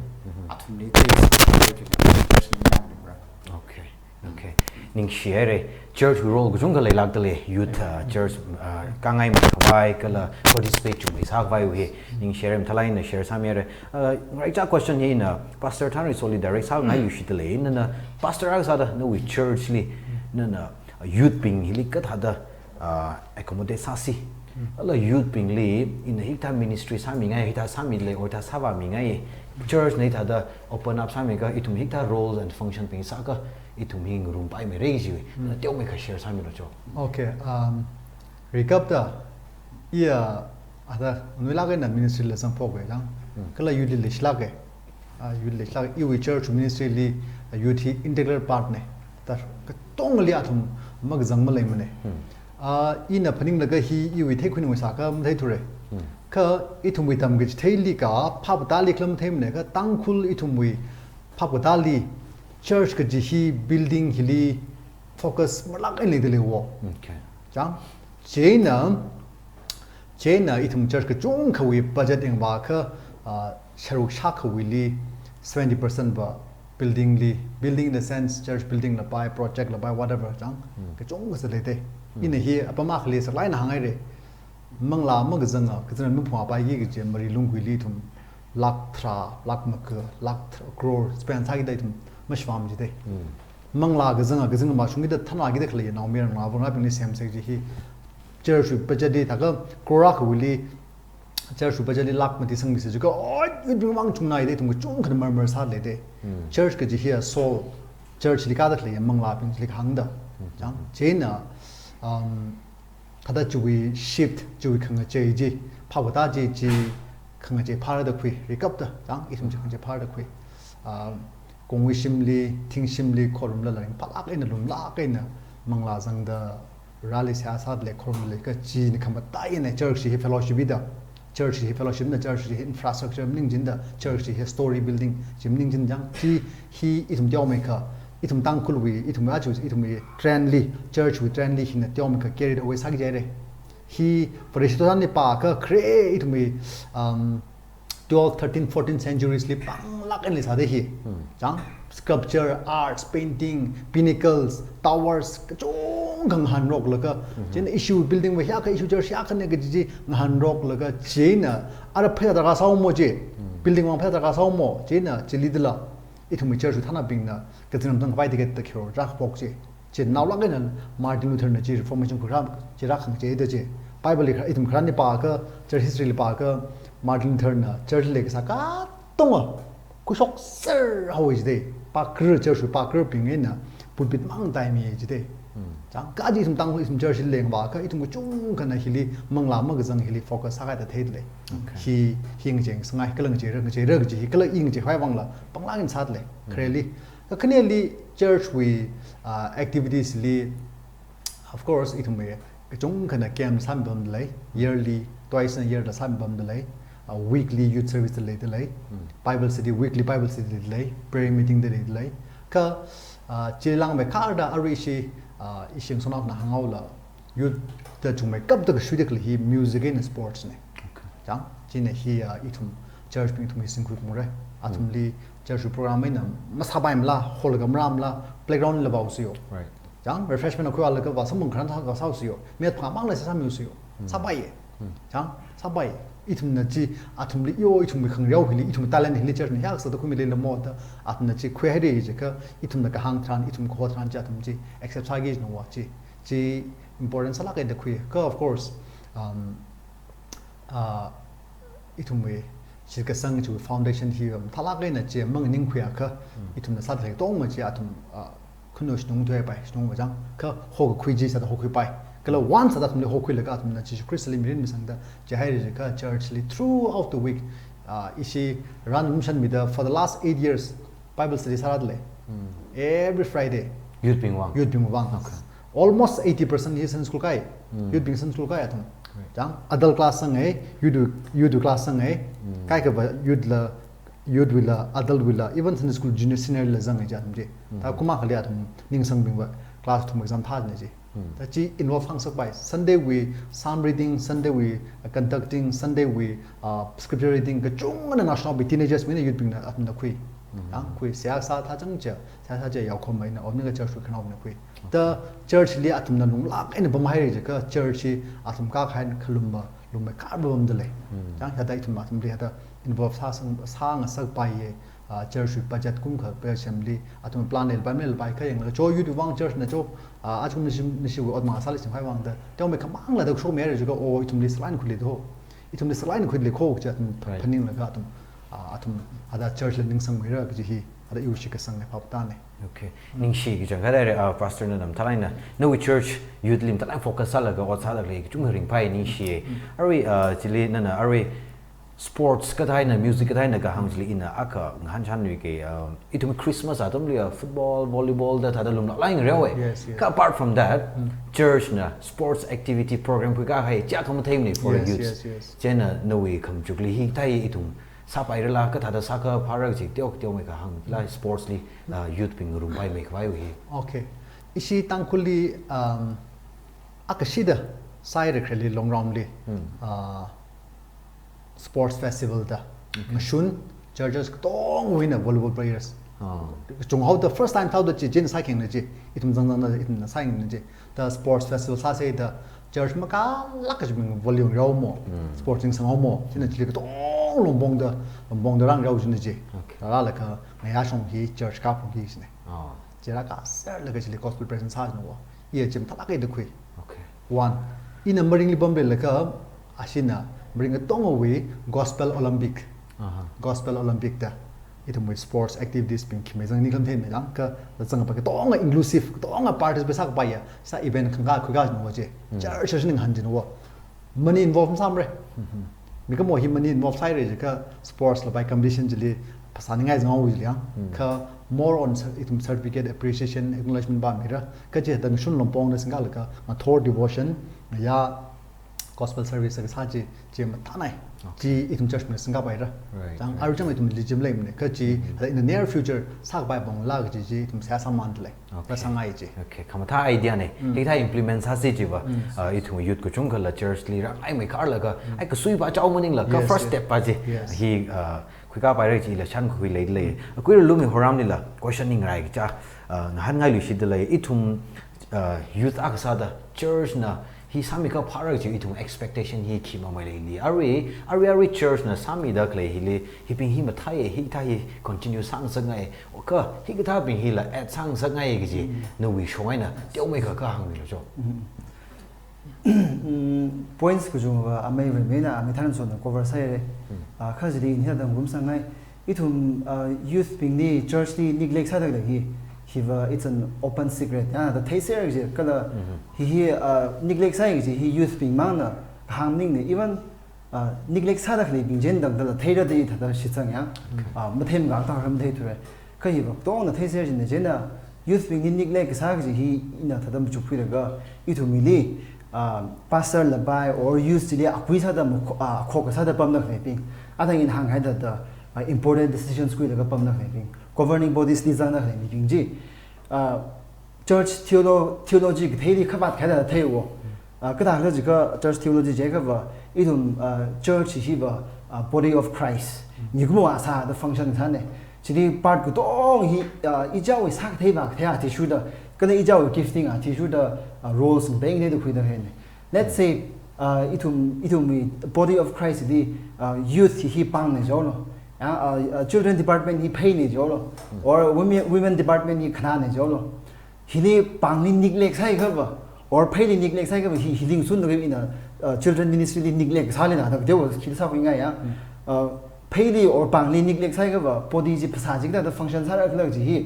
Athumli te church li nganimra. Okay. Okay. Ningshihaira. Church role kachungkha leilākdalei, youth, uh, church, uh, kangai makhavai kala participate chungmei sākhavaiwui hi. Ningshihaira, mathālāk eina share sāmihaira. Uh, ngaraicha question hi ina Pastor Thanrisolli direct sāngai yushidalei. Nana pastor akha sāda nawui church li, nana, uh, youth bing hili kathāda uh, accommodate sāsi. Ala youth bingli ina hikathā ministry sāmingai, hikathā sāmilei, or hikathā sāvāmingai. Church na hithāda open up sāmikha ithum hikathā roles and function bing sākha ithum hi ngarumpai mira jiwui. Na teomeikha share sāmilo cho. Okay, um, rikapta iya ada nuilāk eina ministry la zangphoka jang. Kala youth li leishilāka. Ah, youth li leishilāk, iwui church ministry li, ah, youth hi integral part na. Ta katongali athum makazang maleimana. Ah, ina phaninglaga hi iwui theikhuinung sākha matheithura. Kha ithumwui tamkachitheili ka phaptāli khala matheimana, kha Tangkhul ithumwui phaptāli church kaji hi building hili focus marlāk eina leidalei wo. Okay. Jang, chieina, chieina ithum church kachungkhawui budget yangvākha, ah, sharuk shākhawuili seventy percent va building li, building in the sense church building la pai, project la pai, whatever, jang, kachungkha sāleida. Ina hi apam akhali saklāk eina hānghaira. Manglā makazanga, kazingram maphungpai kaji kaji Marilung guili ithum lakh tharā, lakh maka, lakh tharā, crore spend sākida ithum mashvām jida. Manglā kazanga, kazingram mashungkida thanvākida khalei naomayara, naovarabingli semsa kaji hi. Church wui budget li thākha crore akhawuili, church wui budget li lakh mati sangmisa jiakha, oi, youth bing vang chungnaida ithum kachungkhana murmur sāleida. Church kaji hiya soul, church li kada khalei manglābingli kahāngda. Jang, chieina, um, thāda chiwui shift, chiwui khangachei chi, phaptā chi, chi khangachei phārada khui, rikapta, jang, ithum chi khangachei phārada khui. Ah, kongwui shimli, thingshimli, khorumlala ringphālāk eina, lumlāk eina, manglā zangda, rally sāsādalei, khorumlei, kha china khamataiya eina church hi fellowship ida, church hi fellowship na, church hi infrastructure maningchinda, church hi story building chi maningchin jang, chi hi ithum teomeikha, ithum Tangkhulwui, ithum achu, ithumwui trend li, church wui trend li hina teomeikha carried away sāki jihaira. Hi Vareshi tothanli pākha khare ithumwui, um, twelve, thirteen, fourteen centuries li panglāk eina leisāda hi. Jang, sculpture, arts, painting, pinnacles, towers, kachungkha ngahānroklaga, chieina ishi building va hiyākha, ishi church hiyākhana kaji chi ngahānroklaga, chieina ara phayā darkar sāhaomo chi, building vang phayā darkar sāhaomo, chieina chili dala, ithumwui church wui thanabingna, kazingram tangkhavai ticket da khiro rākaphok chi. Chi naolāk eina Martin Luther na chi reformation khuirā, chi rākhangachei da chi. Bible li kha, ithum kharānli pākha, church history li pākha, Martin Luther na church li kasā katonga khuishokser haowa jida. Pākra, church wui pākrabing eina pulpit mang taimi jida. Jang, kaji ithum Tangkhul ithum church li lengvākha, ithum kachungkhana hili manglā makazang hili focus sākahai da theidalei. Okay. Hi, hi ngachei sangai, kala ngacheira, ngacheira kaji hi, kala i ngacheikhavai vangla, panglāk eina sādalei. Khareli. Kakhaneli church wui, ah, activities li, of course, ithumwui kachungkhana camp sāmi pamdalei, yearly, twice in a year da sāmi pamdalei, ah, weekly youth service da leidalei, Bible study, weekly Bible study da leidalei, prayer meeting da leidalei. Kha, ah, chili langmeikharda arui ishi, ah, ishi ngasotnaona hānghaola, youth da chungmeikapta kashuida khalei hi music eina sports na. Okay. Jang, chieina hi, ah, ithum church bing ithum hi singkhui phalungra. Athumli church wui program eina masāpaimala, hall ga marāmala, playground la vāusiyo. Right. Jang, refreshment khuilaga vāsamphang kharān sā, sāusiyo. Mi phangā mangla sāsāmiusiyo. Sāpaiya. Jang, sāpai. ithumna chi, athumli yo, ithumwui khangareo hili, ithumwui talent hili church na hiyākha sāda khuimilei lamo da, athumna chi khuihaira jiakha, ithumna kahāng tharan, ithum kaho tharan chi athum chi accept sāki jina wa chi, chi important sālāka da khui. Kha of course, um, uh, ithumwui shitkasang chiwui foundation hi, um, mathālāk eina chi manganingkhuiakha, ithumna sāda khalei katongma chi athum, uh, khunushunung thuipai, shunung vāchang, kha hokakhui chi sāda hokhuipai. Kala once sāda athumli hokhuilaga athumna Jishu Khristali mirin misangda, chihaira jiakha church li throughout the week, uh, ishi run lumshanmida for the last eight years, Bible study sārāda lei. Every Friday. Youth bing vang. Youth bing vang. Okay. Almost eighty percent hi Sunday school kāi. Youth bing Sunday school kāi athum. Right. Chang, adult class sāngai, youth, youth class sāngai, kaikhava youth la, youth wuila, adult wuila, even Sunday school junior, senior la zanga chi athum chi. Thākuma akhali athum ningsangbingva class athum exam thāna chi. Thā chi involve hāngsakpai. Sunday wui psalm reading, Sunday wui, uh, conducting, Sunday wui, uh, scripture reading, kachungana national bi teenagers mina youth bingna athumna khui. Yang khui, seihā sā thāchang chi, seihā sā chi yaokhom maina, omni ka church wui khanaobingna khui. Thā church li athumna lunglāk eina pamhaira jiakha church hi athum kākahai khalumma, lumma karbamda lei. Yang hithāda ithum athumli hithāda involve sāsang, sāngasakpaiya, ah, church wui budget kumkha budget semli, athum plan leilapai maleilapaiakha yanglaga cho youth vang church na cho, ah, ajakum nishi, nishiwui ot mang sāli semkahai vang da, teomeikha mangla da shokmihaira jiakha, o, ithumli saklāk eina khuilei da ho. Ithumli saklāk eina khuilei kho kaji athum phaninglaga athum, ah, athum hithāda church la ningsangmeira kaji hi, hithāda iwui shitkasang eina phap tāna. Okay. Ningshi kachangkhat haira, ah, Pastor nana mathālāk eina, nawui church youth li mathālāk eina focus sālaga ot sāda khalei kachungkha ringphai ningshi. Arui, ah, chili nana, arui sports kathā eina, music kathā eina kahāng chili ina akha ngahānchānnui ke, um, ithum Christmas atamli, uh, football, volleyball da thāda lumlāk eina ngareo e. Yes, yes. Kha apart from that, church na sports activity program khuikahai chiakha matheimana for the youths. Yes, yes. Chieina nawui khamachukli hithāda ithum sāpairala, kathāda sākha phāra kaji teo, teomeikha hāngla sports li, uh, youth bing ngarumpai meikhavai hi. Okay. Ishi Tangkhulli, um, akha shida sāhaira khareli Longrong li, ah, sports festival da. Okay. Ngashun, churches katongwui eina volleyball players. Ah. Chunghaoda first time thaoda chi, chieina sākhengna chi, ithum zangzangda ithumna sākhengna chi. Da sports festival sāsa da church makālāk kachibing volleyball ngareomo, sports ningsangaomo, chieina chili katong Longpong da, Longpong da rāngareo china chi. Okay. Rālaga ngayā shong hi church kāphungki china. Ah. Chi rākāserlaga chili gospel present sā china wa. Iya chi mathālāk eina khui. Okay. One. Ina Maringli pamleilaga, ashina Maring katongawui Gospel Olympic. Aha. Gospel Olympic da. Ithumwui sports activities bing khi maizang ni khamathei maizang kha, zangpa katonga inclusive, katonga participate sākapaiya, sā event khangakhui kajina wa chi. Church, church ning hānjina wa. Money involve masāmara. Mikumo hi money involve sāhaira jiakha sports lapai competition chili phasā ningai zanghaowa chili yang. Kha more on cer-, ithum certificate, appreciation, acknowledgement pāmira. Kha chithāda Ngashun Longpong na singkalaga ngathor devotion, ngayā gospel service kasā chi, chi mathānai. Okay. Chi ithum church na singkapaira. Right, chang, right. Arui chang ithum lijim leimana. Kha chi, hithāda in the near future sākapai pongla kaji chi ithum seihā sāmandalei. Okay. Rāsāngai chi. Okay, khamathā idea na. Hithāda implement sāsi chiva, ah, ithum youth kachungkhala church li rāngai meikharlaga, ai kasuipa chao maningla, kha first step pa chi. Yes, yes. Hi, ah, khuikapaira chila shānkhui leilei. Kuira lumi horamlila, question ningrei kacha, ah, ngahānngailui shidalei. Ithum, ah, youth akha sāda, church na, hi sāmikha phāra chi ithum expectation hi khi mamai leili. Arui, arui, arui church na sāmida khalei hili, hibing hi mathāya, hithā hi continue sāngasakngai, kha hikathābing hila add sāngasakngai kaji, nawui shong eina, teomeikha kha hāngmilu cho. Mm, points kachungva amei vei meina, amei tharanson cover sāhaira. Ah, kha chili ina hithāda ngarumsāngai. Ithum, uh, youth bingli, church li neglect sāda khalei hi, hiva it's an open secret. Ya, da theiser kaji, kala hi hi, uh, neglect sāi kaji hi youth bing mangna kahāng maningna, even, uh, neglect sāda khaleibing chieina tangdala theira da ithāda shitsang ya. Uh, matheimang kathā matheithura. Kha hiva katongna theiser china chieina, youth bingli neglect kasā kaji hi ina thāda machukkhuilaga, ithumwuili, ah, pastor lapai or youth chili akui sāda makho-, ah, khok sāda pamda khaleibing. Athang ina hānghaida da, ah, important decisions khuilaga pamda khaleibing. Governing bodies li zangda khaleibing chi. Ah, church theolo-, theology katheili khavāt khaida theiwo. Ah, kathāda jiakha church theology jiakhava, ithum, ah, church hiva, ah, body of Christ. Mikumo akha sāda function sāna. Chili part katong hi, ah, ichiwui sākatheiva kathei athishurda, kala ichiwui gifting athishurda, ah, roles bing da khuida hena. Let's say, Uh, ithum, ithumwui Body of Christ li, uh, youth hi, hi pāngna jolo. Ya, uh, uh, children department hi pheina jolo. Or women, women department hi khanāna jolo. Hili pāngli neglect sāhaiakhava, or pheili neglect sāhaiakhava, hi, hili ngasunlaga ina, uh, children ministry li neglect sālila da, dewa khi sākhuingai ya. Uh, pheili or pāngli neglect sāhaiakhava, body chi phasā chi kathāda function sāra khala chi hi.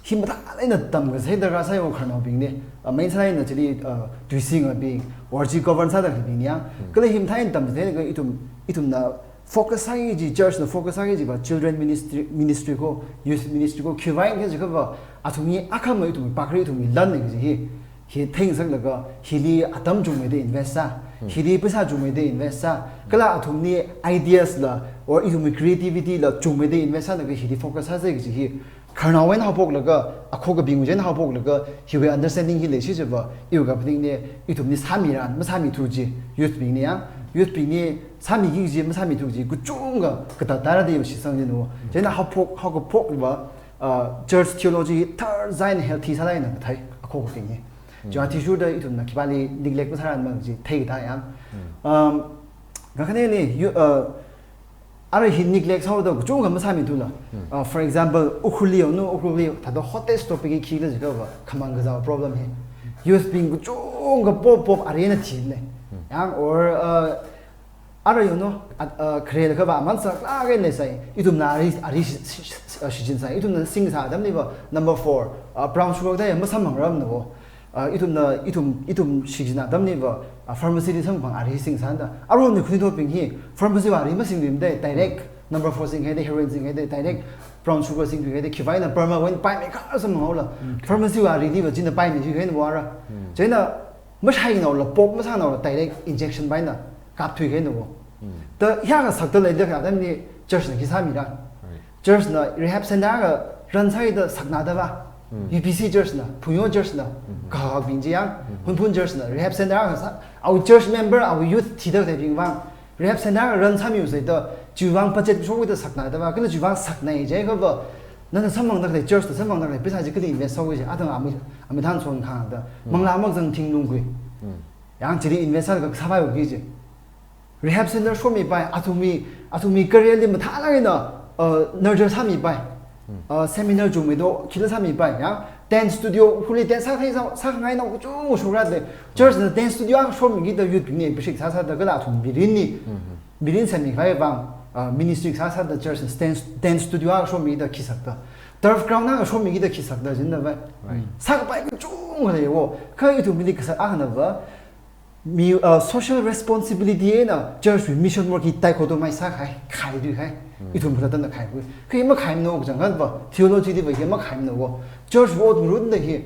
Hi mathālāk eina tamkasā darkar sāya khararnaobingli. Uh, main sālāk eina chili, uh, tuisingabing, or chi govern sāda khalei bing ya. Kala hi mathālāk eina tamkasā ithum, ithumna focus sāki kaji, church na focus sāki kajiva children ministry, ministry ko, youth ministry ko, khiwui vang khala jiakhava, athumwui akhama ithumwui pakri, ithumwui lanna kaji hi, hi theingasaklaga, hili atam chungmeida invest sā, hili paisa chungmeida invest sā, kala athumwui ideas la, or ithumwui creativity la chungmeida invest sālaga hili focus sāsa kaji hi, khararnaowui eina haophoklaga, akhokabingwui eina haophoklaga, hiwui understanding hi leishi chiva, iwui kaphaningli, ithumli sāmira, masāmithu kaji, youth bingli ya, youth bingli sāmiki kaji, masāmithu kaji, kachungkha katatara da shitsang jino. Chieina haophok, haokaphokva, uh, church theology tharzan healthy sālāk eina kathei, akhokabing hi. Chi athishurda ithumna khipāli neglect masārama kaji theikatā ya. Um, kakhaneli, you, uh, Arui hi neglect sāhaoda kachungkha masāmithula. Uh, for example, Ukhrulli yanglu, Ukhrulli thāda hottest topic hi khikhala jiakhava, khamang kazao problem hi. Youth bing kachungkha pop pop arui eina thili. Yang or, uh, arui yanglu, uh, uh, khare lakhava aman saklāk eina leisai. Ithumna arui, arui shi-, shi-, shi-, uh, shichin sai. Ithumna sing sā atamliva number four, uh, brown sugar da ya masamphangrarmana wo. Ah, ithumna, ithum, ithum shichin atamliva, ah, pharmacy li samphang arui sing sāda. Aruihon ni khuingathotbing hi, pharmacy va arui masingluimada, direct number four singhaida, heroin singhaida, direct brown sugar singthuihaida, khiwui vang eina perma wui eina paimei kha samphanghaola. Pharmacy va aruiliva china paimei thuihaina vāra. Chieina, mashainaola, pop masānaola, direct injection va eina kapthuihaina wo. Ta, hiyākha sakta leida kha, atamli church na khi sāmira. Church na rehab center akha run sāhaida saknada va. U P C church na, Phungyo church na, kakabing chi yang, Hunphun church na, rehab center akha sā, awui church member, awui youth thida khaleibing vang, rehab center akha run sāmiu sāda, chiwui vang budget shokhaida saknada va, kala chiwui vang saknai jiakhava, nana samphangda khalei, church na samphangda khalei, paisa chi kali invest sāhaoki kaji, atam ami, ami thanson khangda, manglā makazang thinglung kui. Yang chili invest sālaga kasā vai uki kaji. Rehab center shomipai, athumwui, athumwui career li mathālāk eina, uh, nurture sāmipai. Uh, seminar chungmeido, khila sāmipai, ya. Dance studio, Ukhrulli dance sāthei sā, sāngainao kachungkha shokra de. Church na dance studio akha shomikida youth bingli appreciate sāsāda kala athum mirinli. Mirin semikhavai vang, uh, ministry sāsāda church na dance, dance studio akha shomikida khi sakta. Turf ground akha shomikida khi sakta, jinda vai. Sākapai kachungkha lei wo. Kha ithumli kasak akhana va, Mi, uh, social responsibility eina church wui mission work hi dichotomize sākahai, khaithuihai. Ithum khalattana khaikhui. Khi makhaimana kachangkhat va, theology li va hi makhaimana wo. Church wui ot ngarumda hi.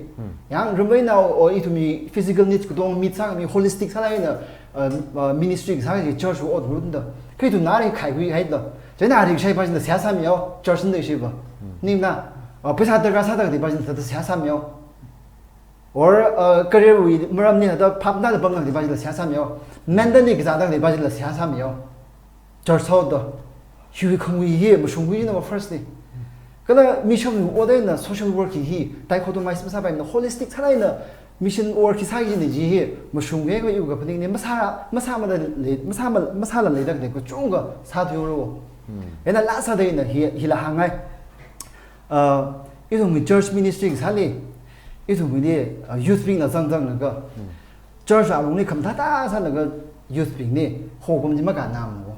Yang rameinao, o ithumwui physical needs katong meet sākhami holistic sālāk eina, uh, uh, ministry sāki church wui ot ngarumda. Khi ithumna arui khaikhuihaida. Chieina arui shaipa china seihā sāmihaowa, church na da shiva. Ningna, uh, paisa darkar sāda khalei pa china seihā sāmihaowa. Or, uh, career wui maramli hada phap nada pamna khalei pa chila seihā sāmihaowa. Mentally kazāda khalei pa chila seihā sāmihaowa. Church haoda. Hiwui khangui hi mashungkhui na firstly. Kala mission wui ot eina social work hi dichotomize masāpaimana, holistic sālāk eina mission work hi sāki kaji hi mashungkhui kha iwui kaphaningli masā, masāmada lei, masāma, masāla leida khalei kachungkha sāthuihaora. Eina last sāda ina hi, hila hāngngai. Uh, ithumwui church ministry kasāli, ithumwuili, uh, youth bingna zangzanglaga, church alungli khamathā sālaga youth bingli hopam chi makānamana wo.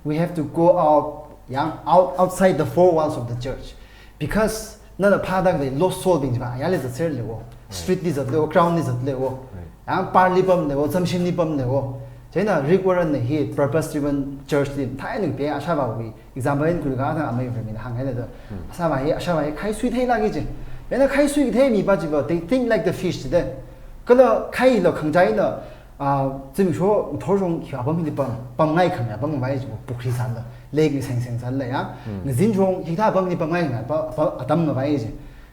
We have to go out, yang, out, outside the four walls of the church. Because nana phāda khalei lost soul bing chiva, ayarli zatserlei wo. Street li zatlei wo, ground li zatlei wo. Yang, park li pamlei wo, zamshimli pamlei wo. Chieina Rick Warren na hi purpose driven church li, thānakpe ashāvāwui example eina khuilaga athang amei Varemina hāngngailada. Ashāvā hi, ashāvā hi khaisui theilāki kaji. Eina khaisui kathei mi pa chiva, they think like the fish jida. Kala khaila khangachā eina, ah, zimiksho, ngathorshong hi apam hili pam, pamngai khami apam ngavai kaji, pukhri sālala, lake li sengseng sālala ya. Ngazinshong hikathā apamli pamngai khami pa, pa, atam ngavai kaji.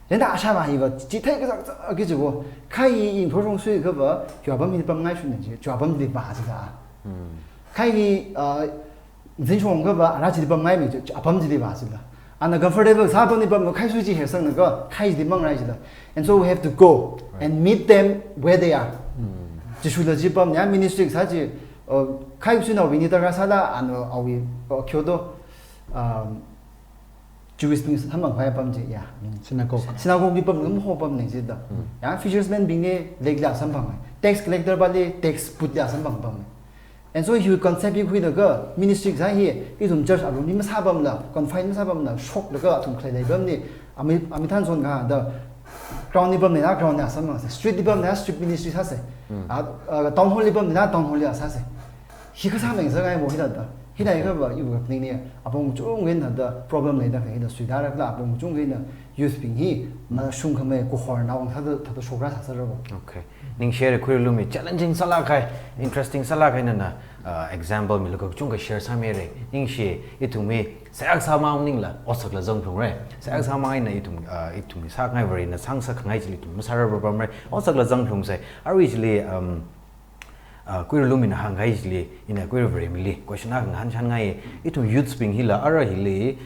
Chieina ashāvā hiva chithei kazakzak kaji wo. Khai hi ngathorshong suiakhava, chi apam hili pamngaishun kaji, chi apamli vāzila. Khai hi, ah, ngazinshong akhava, ara chili pamngaimei, chi apam chili vāzila. Ana comfortable sā apamli pam, khaisui chi heisanglaga, khai chili mangarai jila. And so we have to go and meet them where they are. Jishula chi pam, ya ministry kasā chi, Uh, khai sinaobingli darkar sāda, ano, awui, uh, kyodo, um, Jewish bing samphang khavai apam chi, ya, min. Synagogue. Synagogue li pamli mahopamli jida. Hmm. Ya, fisherman bingli lake la samphang. Tax collector pali tax booth la samphang pam. And so hi concept hi khuilaga ministry kasā hi, ithum church alungli masāpamla, confine masāpamla, shoklaga athum khalei leipamli, ami, amithang zon kha da ground li pamlila ground la samphang sāsa, street li pamlila street ministry sāsa. Hmm. A, a, town hall li pamlila town hall la sāsa. Hi kasā meng sāngai mo hithāda. Hithā hi kha va iwui kaphaning ni, apong kachungkhana da problem leida khalei hithā suitālala apong kachungkhana youth bing hi mashung khamei kuhornao thāda, thāda shokra sāsāra bo. Okay. Ningshi haira Khuiralumi, challenging sālāk kahai, interesting sālāk kahai nana, uh, example milaga kachungkha share sāmira. Ningshi, ithumwui, seihā sāmang maningla, otsakla zangphalungra. Seihā sāmang eina ithum, uh, ithumwui sāngai Varena sāngasak khangai chili ithum masārarpamra. Otsakla zangphalungsa. Arui chili, um, uh, Khuiralumina hāngkahai chili, ina Khuira Varemili question akha ngahānchānngai. Ithum youths bing hila, ara hili,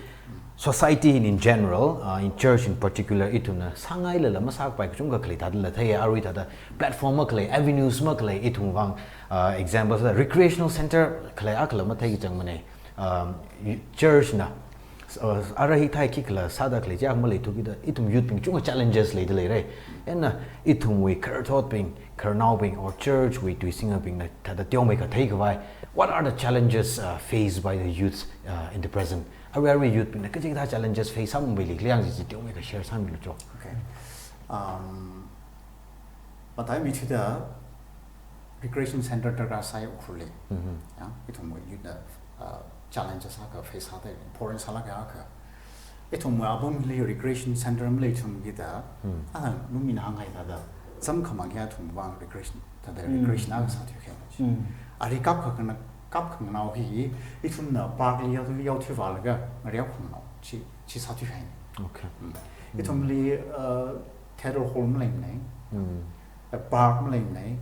society in, in general, uh, in church in particular, ithumna sāngailala masākapai kachungkha khalei thādala theiya, arui thāda platform makhalei, avenues makhalei, ithum vang, uh, example sāda recreational center khalei akhala mathei kachangmana. Um, y-, church na, uh, ara hithā khikhala sāda khalei chi akha maleithu kida, ithum youth bing chungkha challenges leida leira. Ena ithumwui khararthotbing, khararnaobing, or church wui tuisingabingna thāda teomeikha theikhavai, what are the challenges, uh, faced by the youths, uh, in the present? Arui, arui youth bingna kachi kathā challenges face sāmampai li, liang chi chi teomeikha share sāmilu cho. Okay. Um, mataimei chida recreation center darkar sāi Ukhrulli. Mhm. Ya, ithumwui youth na, uh, challenges akha face sāda, important sālāk kahai akha. Ithumwui apamli recreation center maleithum kida, Hmm. athang lumina hānghai thāda, zam khamang ya ithum vang recreation, thāda Hmm. recreation akha sāthuikahai. Hmm. Ari kapkakhanang, kapkhanganao hi, ithumna park li yau, yaothui vālaga, ngareo khanganao, chi, chi sāthuikahai. Okay. Hmm. Hmm. Ithumli, uh, theater hall maleimana, Hmm. uh, park maleimana,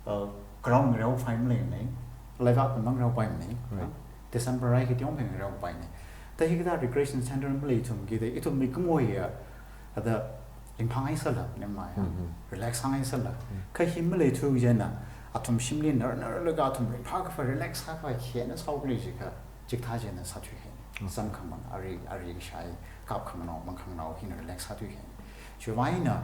uh, ground ngareo phai maleimana, leivak pamang ngareo paimana, Right. uh, December rai khi teomeikha ngareo paina. Thāda hikathā recreation center maleithum kida, ithum mikumo ya, ada ringphāngaisāla, nema ya, Mhm. relax sāngaisāla. Mm. Kha hi maleithu jina, athum shimli nar, narlaga athum ringphākhavai, relax sākhavai, khina sāhaokli jiakha, chikathā jina sāthuikahai. Mm. Zam khamang, ari, ari kashai, kapkhanganao, mangkhanganao, hina relax sāthuikahai. Chiwui vang eina,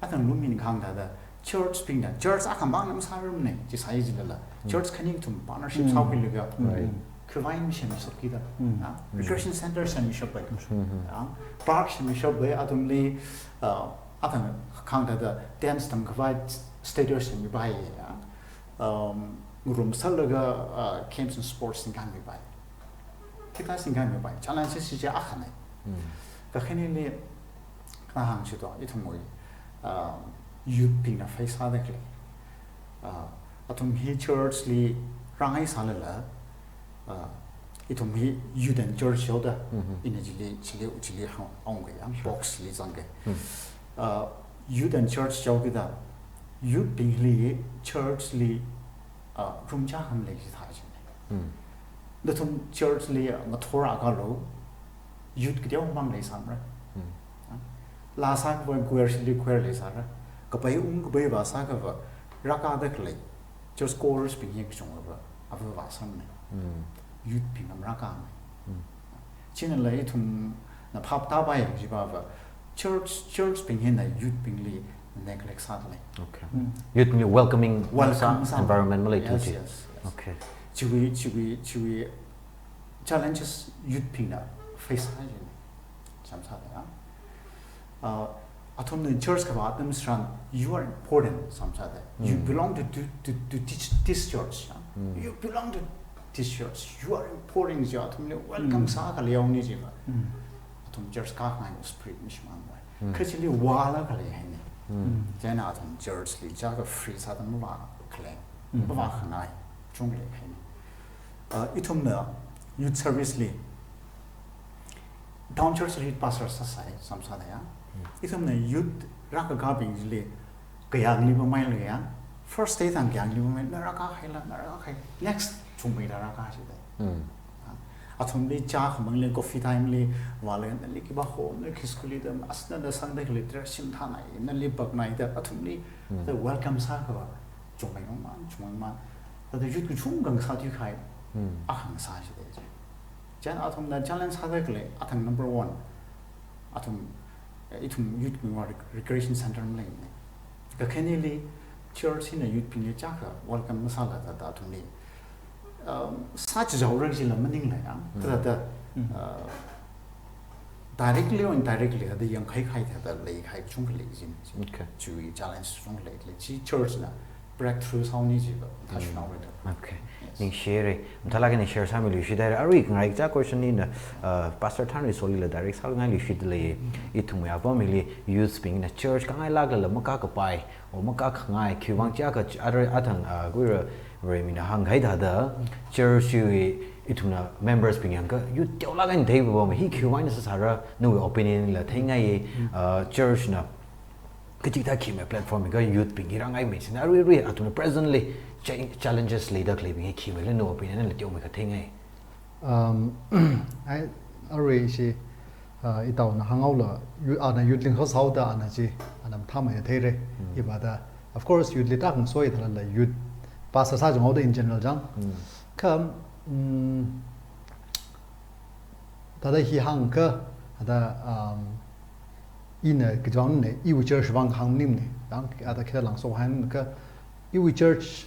athang lumina kahāng thāda, church bingna, church akhamang na masārarmana, chi sāi jilala. Mm. Church khani kathum partnership Mm. sākhuilaga, Right. khavai mi semshap kida. Mm. Ah, Mm. recreation center semshap pai. Mm-hmm. Ah, park semshap pai, athumli, ah, athang kahāng thāda, dance tamkhavai studio sempai ya. Um, room sālaga, ah, games and sports singkhanmipai. Hikathā singkhanmipai. Challenges chi akhana. Mm. Kakhaneli, kahāng chi to, ithumwui, ah, youth bingna face sāda khalei. Ah, athum hi church li rāngaisālala, ah, ithum hi youth and church yaoda, Mhm. ina chili, chili, chili hāng, hāngkahai ya, Sure. box li zangkahai. Hmm. Ah, youth and church yao kida, youth bingli church li, ah, room chākha malei chithā china. Hmm. Nathum church li ngathor akha lo, youth kateomang leisāmara. Hmm. Ah, laa sākhavai choir chili choir leisāra. Kapai ung kapai vā sākhavai, rākāda khalei, church chorus bing hi kachungkhava, ava vāsāmana. Hmm. Youth bingna marākāmana. Hmm. Chinala ithumna phap tāpai jiva va, church, church bing hina youth bingli neglect sāda lei. Okay. Hmm. Youth bingli welcoming Welcome sā sā. environment maleithu Yes, chi. yes, yes. Okay. Chiwui, chiwui, chiwui challenges youth bingna face sāi jina. Samsāda ya. Uh, athumna church kavā atam tharan, "You are important," samsāda. You Mm. belong to, to, to, to this, this church, ya. Mm. "You belong to this church. You are important," ji athumli welcome Mm. sākhalei yaoni jiva. Mm. Athum church kākhangai spirit mashimānmei. Mm. Kha chili vālāk khalei haina. Mm. Mm. Chieina athum church li chākha free sāda mavākhalei. Mm. Mavākhangai. Chunglei haina. Uh, ithumna youth service li town church li pastor sāsai, samsāda ya. Hmm. Ithumna youth rākakābing chili, kayāngli pamei lei ya. First day thang kayāngli pamei, na rākāhaila, na rākāhai. Next, chungmeida rākā chida. Hmm. Ah, athumli chā khamangli, coffee time li, vāla, nali khipā ho, na khi school li da, asna da sangda khalei, dress shim thānai, nali paknai da, athumli, Hmm. da welcome sākhavai. Chungmei mang mang, chungmei mang. Thāda youth kachungkha ngasā thuikahai, Hmm. akha ngasā chida chi. Chieina athumna challenge sāda khalei, athang number one, athum, eh, ithum youth bingwui rec-, recreation center maleimana. Kakhaneli church hina youth bingli chiyākha welcome masāla thāda athumli, um, sāchichaora jila maningla ya. Hmm. Kathāda, Hmm. uh, directly or indirectly, thāda yangkahai kahai thāda leikahai kachungkha lei jin. Okay. Chiwui challenge kachungkha lei, lei. Chi church na breakthrough sāhaoni jiva, thāshunao Mm. reda. Okay. Yes. Ningshire. Mathālāk eina share sāmiluishit haira. Arui khangarei kaja question hina, uh, Pastor Thanrisolila direct sāngailui shida lei. Mm. Ithumwui apam hili youth bingna church kangailākla makā kapai, o makā khangai, khiwuivang chiyākha ch-, arui athang, uh, kuira Varemina hāngkahai thāda, church wui ithumna members bing yangakha youth teolāk eina theiva pam, hi khiwuivang eina sāsāra, nawui opinion la theingaiye, Mm. uh, church na kachikathā khimei platform kha youth bing hi rāngaimei sina, arui arui athumna presently cha-, challenges leida khaleibing hi khimeila nawui opinion la teomeikha theingai. Um, ai, arui chi, uh, itaona hānghaola, yu-, ana youth lingkha sāhaoda ana chi, ana mathāmeida theira. Hmm. Ivāda, of course, youth li tākhangasoi thālala youth pastor sāchunghaoda in general chang. Hmm. Kha, um, thāda hi hāngakha, thāda, um, ina kachivang ne, iwui church vang hāng maningmana, yang, thāda khila langso hāngakha, iwui church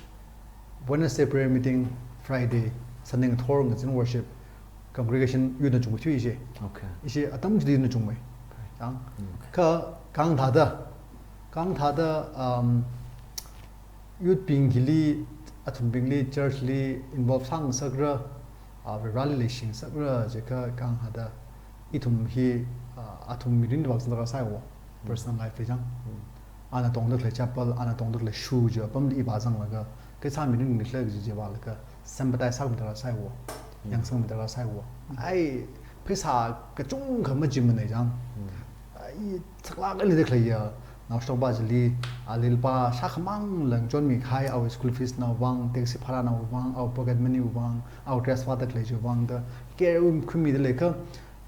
Wednesday prayer meeting, Friday, Sunday ngathor ngazin worship, congregation youth na chungmei thuiye. Okay. Ishi atam chili youth na chungmei. Okay. Yang, Mm. kha kahāng thāda, kahāng thāda, um, youth bing hili, athumbingli, church li involve sāngasakra, ah, Vareli leishingasakra, jiakha kahāng thāda, ithum hi, ah, athum mirin vak zangda sāhaiwo, Mm. personal life li chang. Mm. Ana tongda khalei chappal, ana tongda khalei shoe chi apamli ivā zanglaga, kha sā mirin ningli khalei chi chi vālaga, sympathize sākhuida sāhaiwo, Mm. yangsangda sāhaiwo. Ai, pheisā kachungkha majimana chang. Mm. Ai, saklāk eina leida khaleiya, naoshong pa chili, ali lupā shākhamang lang chonmikahai, awui school fees nawui vang, taxi bhara nawui vang, awui pocket money wui vang, awui dress vāda khalei chiwui vang da, care um khuimida leikha,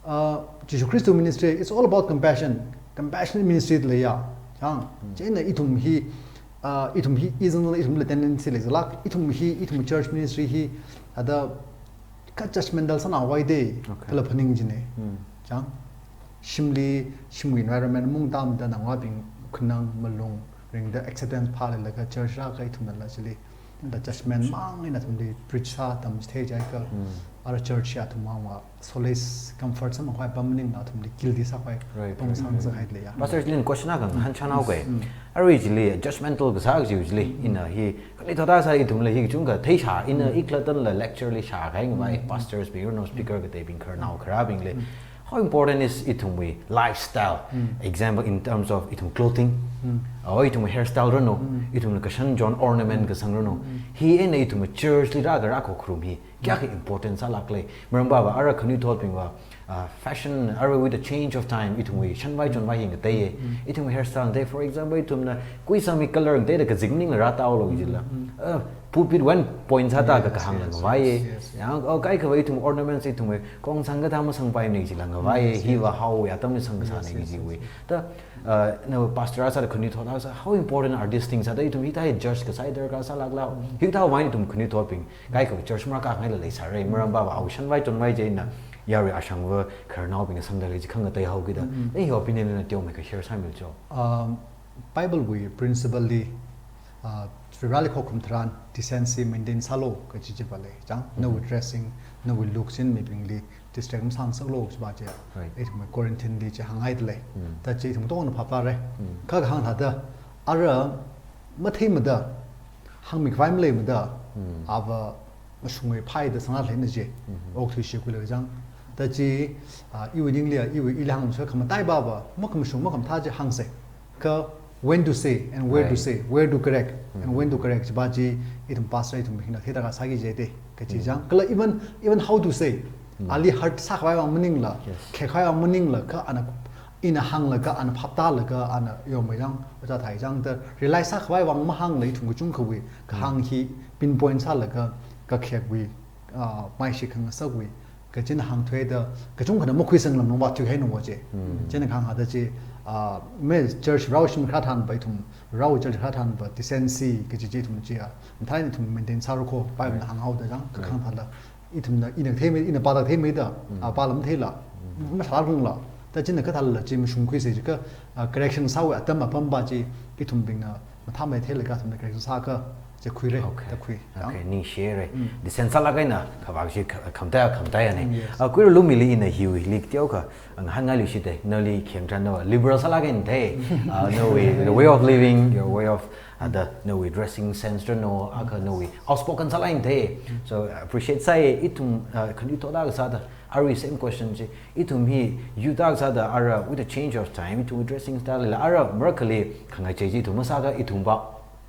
uh, Jishu Khrista ministry, it's all about compassion. Compassionate ministry da leiya. Chang, Mm. chieina ithum hi, uh, ithum hi, isn't ithumla tendency lei zalāk, ithum hi, ithum church ministry hi, thāda kha judgmental sānao vai de, Okay. kala phaning jine. Hmm. Chang, shimli, shimwui environment mung tamda nangwabing khanang malung ringda acceptance phālala kha church rākahai ithumnala chili, thāda judgment mang eina athumli preach sā tamchithei jiakha, Hmm. ara church ya athum mang wa solace, comfort sāmang khavai apam maningla athumli guilty sākhavai Right, apam right, sāngasakhaida leiya. Pastor, chili question akha hāngchānhaoke. Hmm. Arui chili judgmental kasā kaji chili, Mm. ina hi, khanuithot akha sā ithumla hi kachungkha theishā, ina Mm. ikhalatanla lecture li shākahai ngavai, Mm. pastors bing, no speaker kateibing, khararnao kharābingli. Mm. How important is ithumwui lifestyle? Mm. Example, in terms of ithum clothing, Mm. or ithumwui hairstyle ranu, Mm. ithumna kashan chon ornament Mm. kasang ranu. Mm. Hi eina ithumwui church li rākha rākhokharum hi, kayākha important sālākle. Maram pava ara khanuithotbingva, ah, fashion, ara with the change of time, ithumwui shanvai chonvai hi ngateiye. Mm. Ithumwui hairstyle ngatei, for example, ithumna kuisangmi color ngateida kazing maningla rātaolo Mm, jila. mm. Ah, pulpit wui point sāda Yes, kakahāngla yes, ngavaiye. yes, yes. Yang, oh, kaikhava ithum ornaments ithumwui kongsang kathā masangpaimana jila ngavaiye. Yes, yes. Hiva haowa atamli sangkasāna Yes, yes, jiwui. yes, yes. Thāda, ah, na pastor akha sāda khanuithot akha sā, how important are these things? Thāda ithum hithā judge kasā darkar sālākla. Mm. Hithāwui vang ithum khanuithotbing kaikhava church marākāngaila leisāra, maram pava awui shanvai chonvai chieina, yarui ashangva khararnaobing sangda lei chi khangatei haokida. Mm-hmm. Nawui opinion na teomeikha share sāmilu cho. Um, Bible wui principle li, uh, Vareli khokharum tharan decency maintain sālu kaji chiva lei. Chang, Mm-hmm. nawui dressing, nawui looks in mibingli distract masāngasaklu chiva chi. Right. Ithum Corinthian li chi hānghaida lei. Mm. Thāda chi ithum tongna phaptāra. Mm. Kha kahāng thāda, ara matheimada, hāngmikhavai maleimada, Mm. ava mashungwui phaida sangla leina chi. Mm-hmm. Okthuishi khuilaga chang. Thāda chi, ah, iwui ningli, iwui ili hāngsa khamataiva va, makhamashung makhamathā chi hāngsa. Kha when to say and where to Right. say, where to correct and Mm-hmm. when to correct chiva chi ithum pastor ithum hina theida kasā kaji jide. Kaji Mm. chang. Kala even, even how to say, Mm. ali hurt sākhavai vang maningla, Yes. khekkhavai vang maningla, kha ana ina hānglaga, ana phaptālaga, ana yomei chang, ojā thai chang da, realize sākhavai vang mahāngla ithum kachungkhawui, kahāng Mm. hi pinpoint sālaga, kakhekwui, ah, maishik khangasakwui, kachina hāngthuida, kachungkhana makhuisanglam nungva thuihaina wo chi. Mm. China kahāng thāda chi, ah, me church rao shim kharā tharanva ithum, rao church kharā tharanva decency kaji chi ithum chiya, mathālāk eina ithum maintain sāra kho, Bible na hānghaoda chang, kakhang thāla. Ithumna, ina theimei, ina pāda theimeida, ah, pālam theila, mathālāk rungla. Ta china kathāla chi mashungkhuisa jiakha, ah, correction sāwui atam apamva chi, ithumbingna mathāmei theilaga ithumna correction sākha, chi khuira, Okay. ta khui. Okay, ningshire. Decency sālāk eina khavā chi kha-, khamataiya, khamataiya ne. Yes. Ah, Kuira Lumili ina hiwui hili teokha, ah, ngahānngailui shite, nali kheng tran no, liberal sālāk eina thei, ah, nawui, the way of living, your way of, ah, the, nawui dressing sense tran no, akha nawui outspoken sālāk eina thei. So, appreciate sāi, ithum, ah, khanuithot akha sāda, arui same question chi, ithum hi youth akha sāda, ara, with the change of time, ithum dressing style la, ara, marakhali, khangachei chi ithum masākha, ithumva,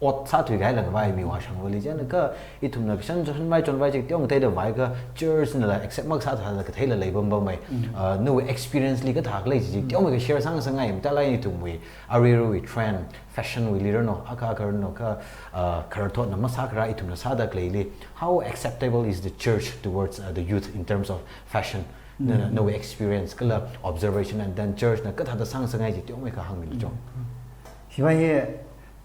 ot sāthuikahai langvai mi vāshang vali chieina kha, ithumna kashan chonvai chonvai chi teong theida vākha church nala accept makasā thāda katheila leipam pammei. Ah, nawui experience li kathā khalei chi, teong ka share sāngasakngai, mathālāk eina ithumwui, aruiruiwui trend, fashion wuili rano, akha akha rano kha, ah, khararthotna masākharā ithumna sāda khaleili. How acceptable is the church towards, uh, the youth in terms of fashion? Na, na, nawui experience, kala observation, and then church na kathāda sāngasakngai chi teomeikha hāngmilu chong. Hiva hi,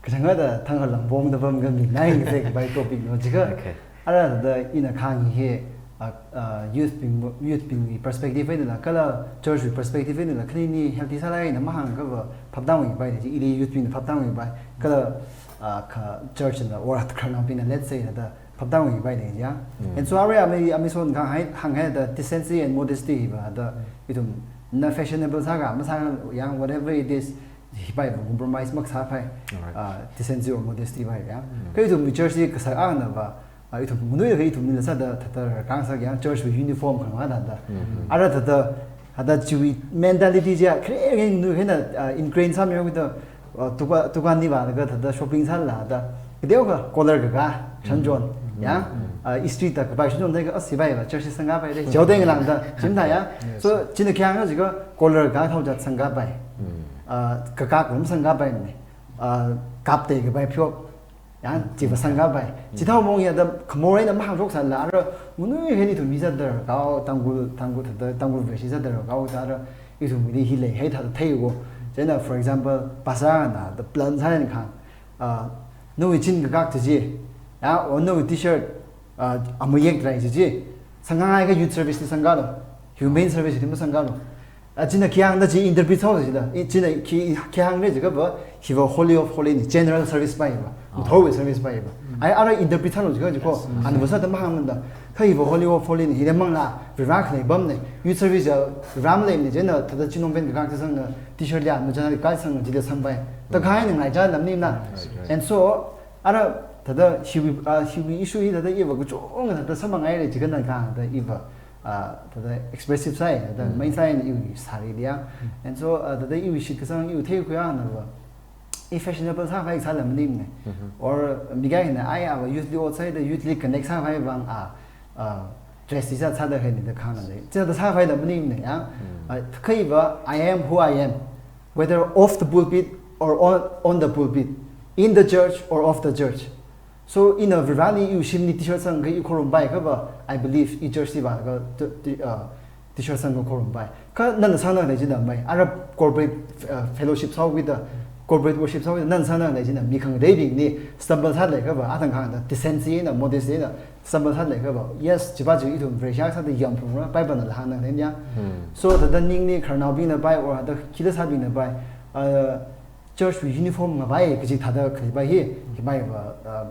kachangada thang halang bong da bam kami nai ngi se bai topic no jiakha. Okay. Ara da ina kahāng hi, ah, ah, youth bing, youth bingwui perspective einala, kala church wui perspective einala, khanini healthy sālāk eina mahāngkha va phaptāungwui bai da chi, ili youth bingna phaptāungwui bai, kala, ah, kha church na or khararnaobingna, let's say, da phaptāungwui bai da chi ya. And so ara ami, ami son kahāng hai, hānghaida decency and modesty hiva da, ithumna fashionable sākha, masākha yang, whatever it is, hi bai va compromise makasāpai. Alright. Ah, decency or modesty bai ya. Kha ithum church li kasā ana va, ah, ithum nui kha ithumlila sāda, thāda rākāngasak yang church wui uniform khangathāda. Ara thāda, thāda chiwui mentality chiya, khare nui khana, ah, ingrain sāmihaoda, ah, duka-, dukan li vālaga thāda shopping sālala da, kateokha collar kakā, shanchon, ya, ah, istri tākhavai shanchon theiakha, ah, sibai va church li sangkapai re, chao teng langda, chim thā ya. So, china khayang jiakha collar kakā thaochat sangkapai. Ah, kakā kum sangkapai ne. Ah, kap teikhavai pheok, ya, chiva sangkapai. Chithao mong ya da khamor eina mahāngshok sālala, ara ngunui khani ithum mi sāda rākao, Tangkhul, Tangkhul thāda, Tangkhul Vareshi sāda rākao thāda, ithumli hi leihai thāda theiya ko. Chieina, for example, pastor na da plan sāngai kha, ah, nawui chin kakak chi chi, ya, or nawui t-shirt, ah, amayek tharai chi chi, sangkhangaikha youth service li sangkalu, human service li masangkalu. Ah, china khayang da chi interpret sāhaosa chida. I, china khi, khayang re jiakha va, hiva Holy of Holy ni, general service pai va, mathorwui service pai va. Ai, ara interpret sālu jiakha chi ko, ana va sāda mahāngmanda. Kha hiva Holy of Holy ni, hili mangla, Vare khalei pam ne, youth service ya, Vare malei ne, chieina thāda chinong pen kakak chi sangna, t-shirt liya, machana kakak sangna, chida sangpai. Ta khai ni ngai cha lam ni na. Right, right. And so, ara thāda hiwui, ah, hiwui issue hi thāda iva kachungkha thāda samphang ngai re jiakha na kha thāda iva, ah, thāda expressive sāi, thāda main sāi ni iwui sari liya. And so, ah, thāda iwui shitkasang iwui theikhuiya na va, i fashionable sākhavai sāla maningmane. Or mi kayākhana ai ava youth li ot sāi da youth li connect sākhavai vang a, ah, dress chi sā, sāda khalei da khangna lei. Chithāda sākhavai da maningmane ya. Ah, kha iva, I am who I am, whether off the pulpit or on, on the pulpit, in the church or off the church. So, ina Vareli iwui shimli t-shirt sangakha i khorumpai kha va, I believe i church li vālaga t-, t-, uh, t-shirt sangakha khorumpai. Kha nana sangda khalei china mai, ara corporate, uh, fellowship sāhaokida, corporate worship sāhaokida, nana sangda khalei china mi khangateibingli stumble sālei kha va, athang khangda decency eina, modesty eina, stumble sālei kha va. Yes, chiva chi ithum Vareshi sāda yamphungra, Bible nala hāngda khalei ya. So, thāda ningli khararnaobingna pai, or thāda khi leisābingna pai, uh, church wui uniform ngavai kaji thāda khalei pai hi, hi pai va, uh,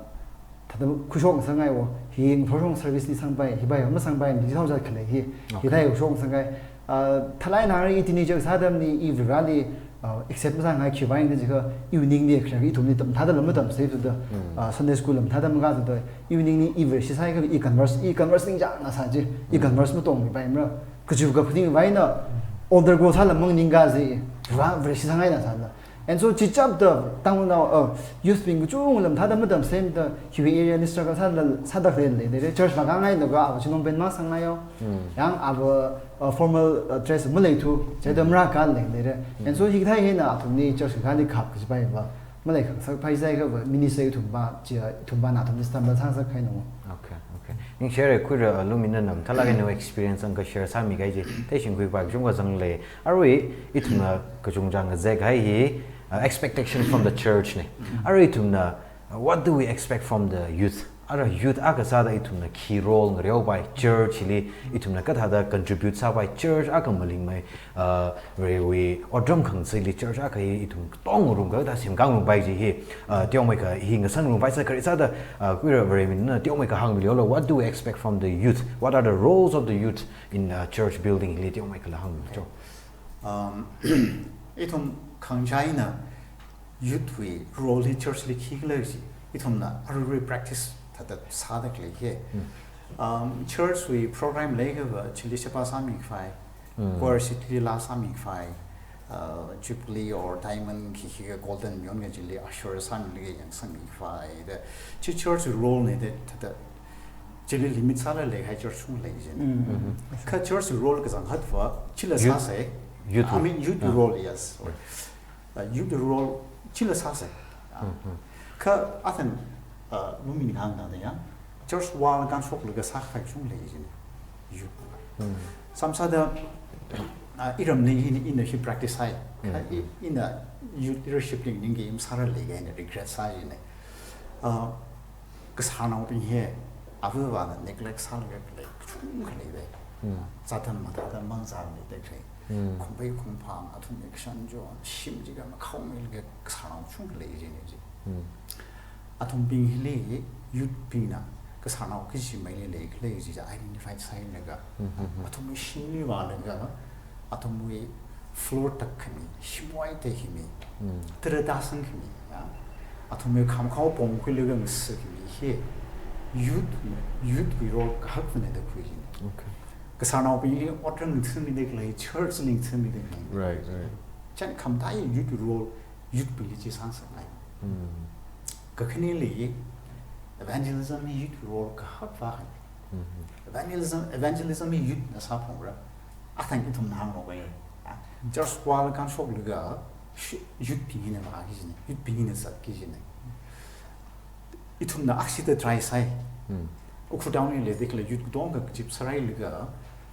thāda khuishok ngasakngai o, hi ngathor shong service li sangpai, hi pai va masangpai, ni thao zat khalei hi, hi thai khuishok ngasakngai. Uh, thalai nang i teenager sā atamli i Vareli, uh, accept masāngai khiwui vang da jiakha, iwui ningli khare ithumli tam thāda lam matamsei thuda, uh, Sunday school lam thāda makā thuda, iwui ningli i Vareshi sāi kha i converse, i converse ningchāngna sā chi, i converse matongmi paimara. Kachiva kaphaning vaina, altar call sāla mang ningkazei, Vare, Vareshi sāngaina sāla. And so, chichapda, Tangkhulnao, uh, youth bing kachungkha lam thāda matamsei da, hiwui area li struggle sāla, sāda khalei leilei re, church vākāngai naga, ava chinong pen masangngai o. Yang ava, uh, formal, uh, dress maleithu, chida marākā leilei re. And so, hikathā hina, athumli church kakāli khap kaji pai va, malei khangasak pai zai kha va, minister ithumva, chi, ithumva na athumli stumble sāngasak kahai no. Okay, okay. Ningshire khuira, uh, Lumina nam, thalak eno experience ang ka share sāmi kahai chi, theishingkhui khavai kachungkha zanglei. Arui, ithumna kachungchang ngazek kahai hi, uh, expectation from the church ne. Arui ithumna, uh, what do we expect from the youth? Ara youth akha sāda ithumna khi role ngareopai, church li ithumna kathāda contribute sāpai, church akha malingmei, uh, Varewui otram khangacheili church akha hi ithum tong ngarumkha da semkhangarumpai chi hi, uh, teomeikha hi ngasangarumpai sā khare sāda, uh, khuira Varemina teomeikha hāngmilu lo, what do we expect from the youth? What are the roles of the youth in, uh, church building li teomeikhala hāngmilu cho. Um, ithum khangachāna youth wui role hi church li khikhala chi, ithumna arui practice thāda sāda khalei hi. Um, church wui program leikha va chili sheba sāmi khavai, choir seat li laa sāmi khavai, uh, jubilee or diamond khi khikha golden mion kachili usher sāmilaga yangsangmi khavai da. Chi church role ne da, thāda chili limit sālala leikahai church chungkha lei jin. Kha church role kachangkhat va chila sāsa. Youth. I mean, youth role, yes. Uh, youth role chila sāsa. Ah. Kha athang, uh, Lumina kahāng tangda ya, church wall kanshoklaga sākhavai chungkha lei jin. Youth. Samsāda, uh, iramli ina, ina hi practice hai. Kha i-, ina youth leadership li ningki masārale kahaina regret sā jin. Uh, kasarnaobing hi, avāvana neglect sālaga khalei kachungkha lei ve. Zatam mathāda mangzāmida khalei. Khumbai khumphang, athumwui kashan chon, shim chikha makhaomeilaga kasarnao chungkha lei jin chi. Athumbing hili, youth bingna, kasarnao kajimeili leikhala chi identify sāhailaga, athumwui shimli vālaga, athumwui floor tak khami, shimwui tak khami, tarada sang khami, ya. Athumwui khamkhao pongkhuilaga ngasa khami hi, youth, youth wui role kahakvana da khui jin. Okay. Kasarnaobingli otram ngathāmida khalei, church li ngathāmida khalei. Right, right. Chān khamataiya youth role, youth bingli chi sāngasakngai. Kakhaneli, evangelism hi youth role kahakva hai. Evangelism, evangelism hi youth na sāphungra. Athang ithumna hānglo vai. Church wall kanshoklaga, shi-, youth bing hina vāki jin, youth bing hina zatki jin. Ithumna akhashida try sāi. Ukhrul town li leida khalei youth katonga kachip sārailaga,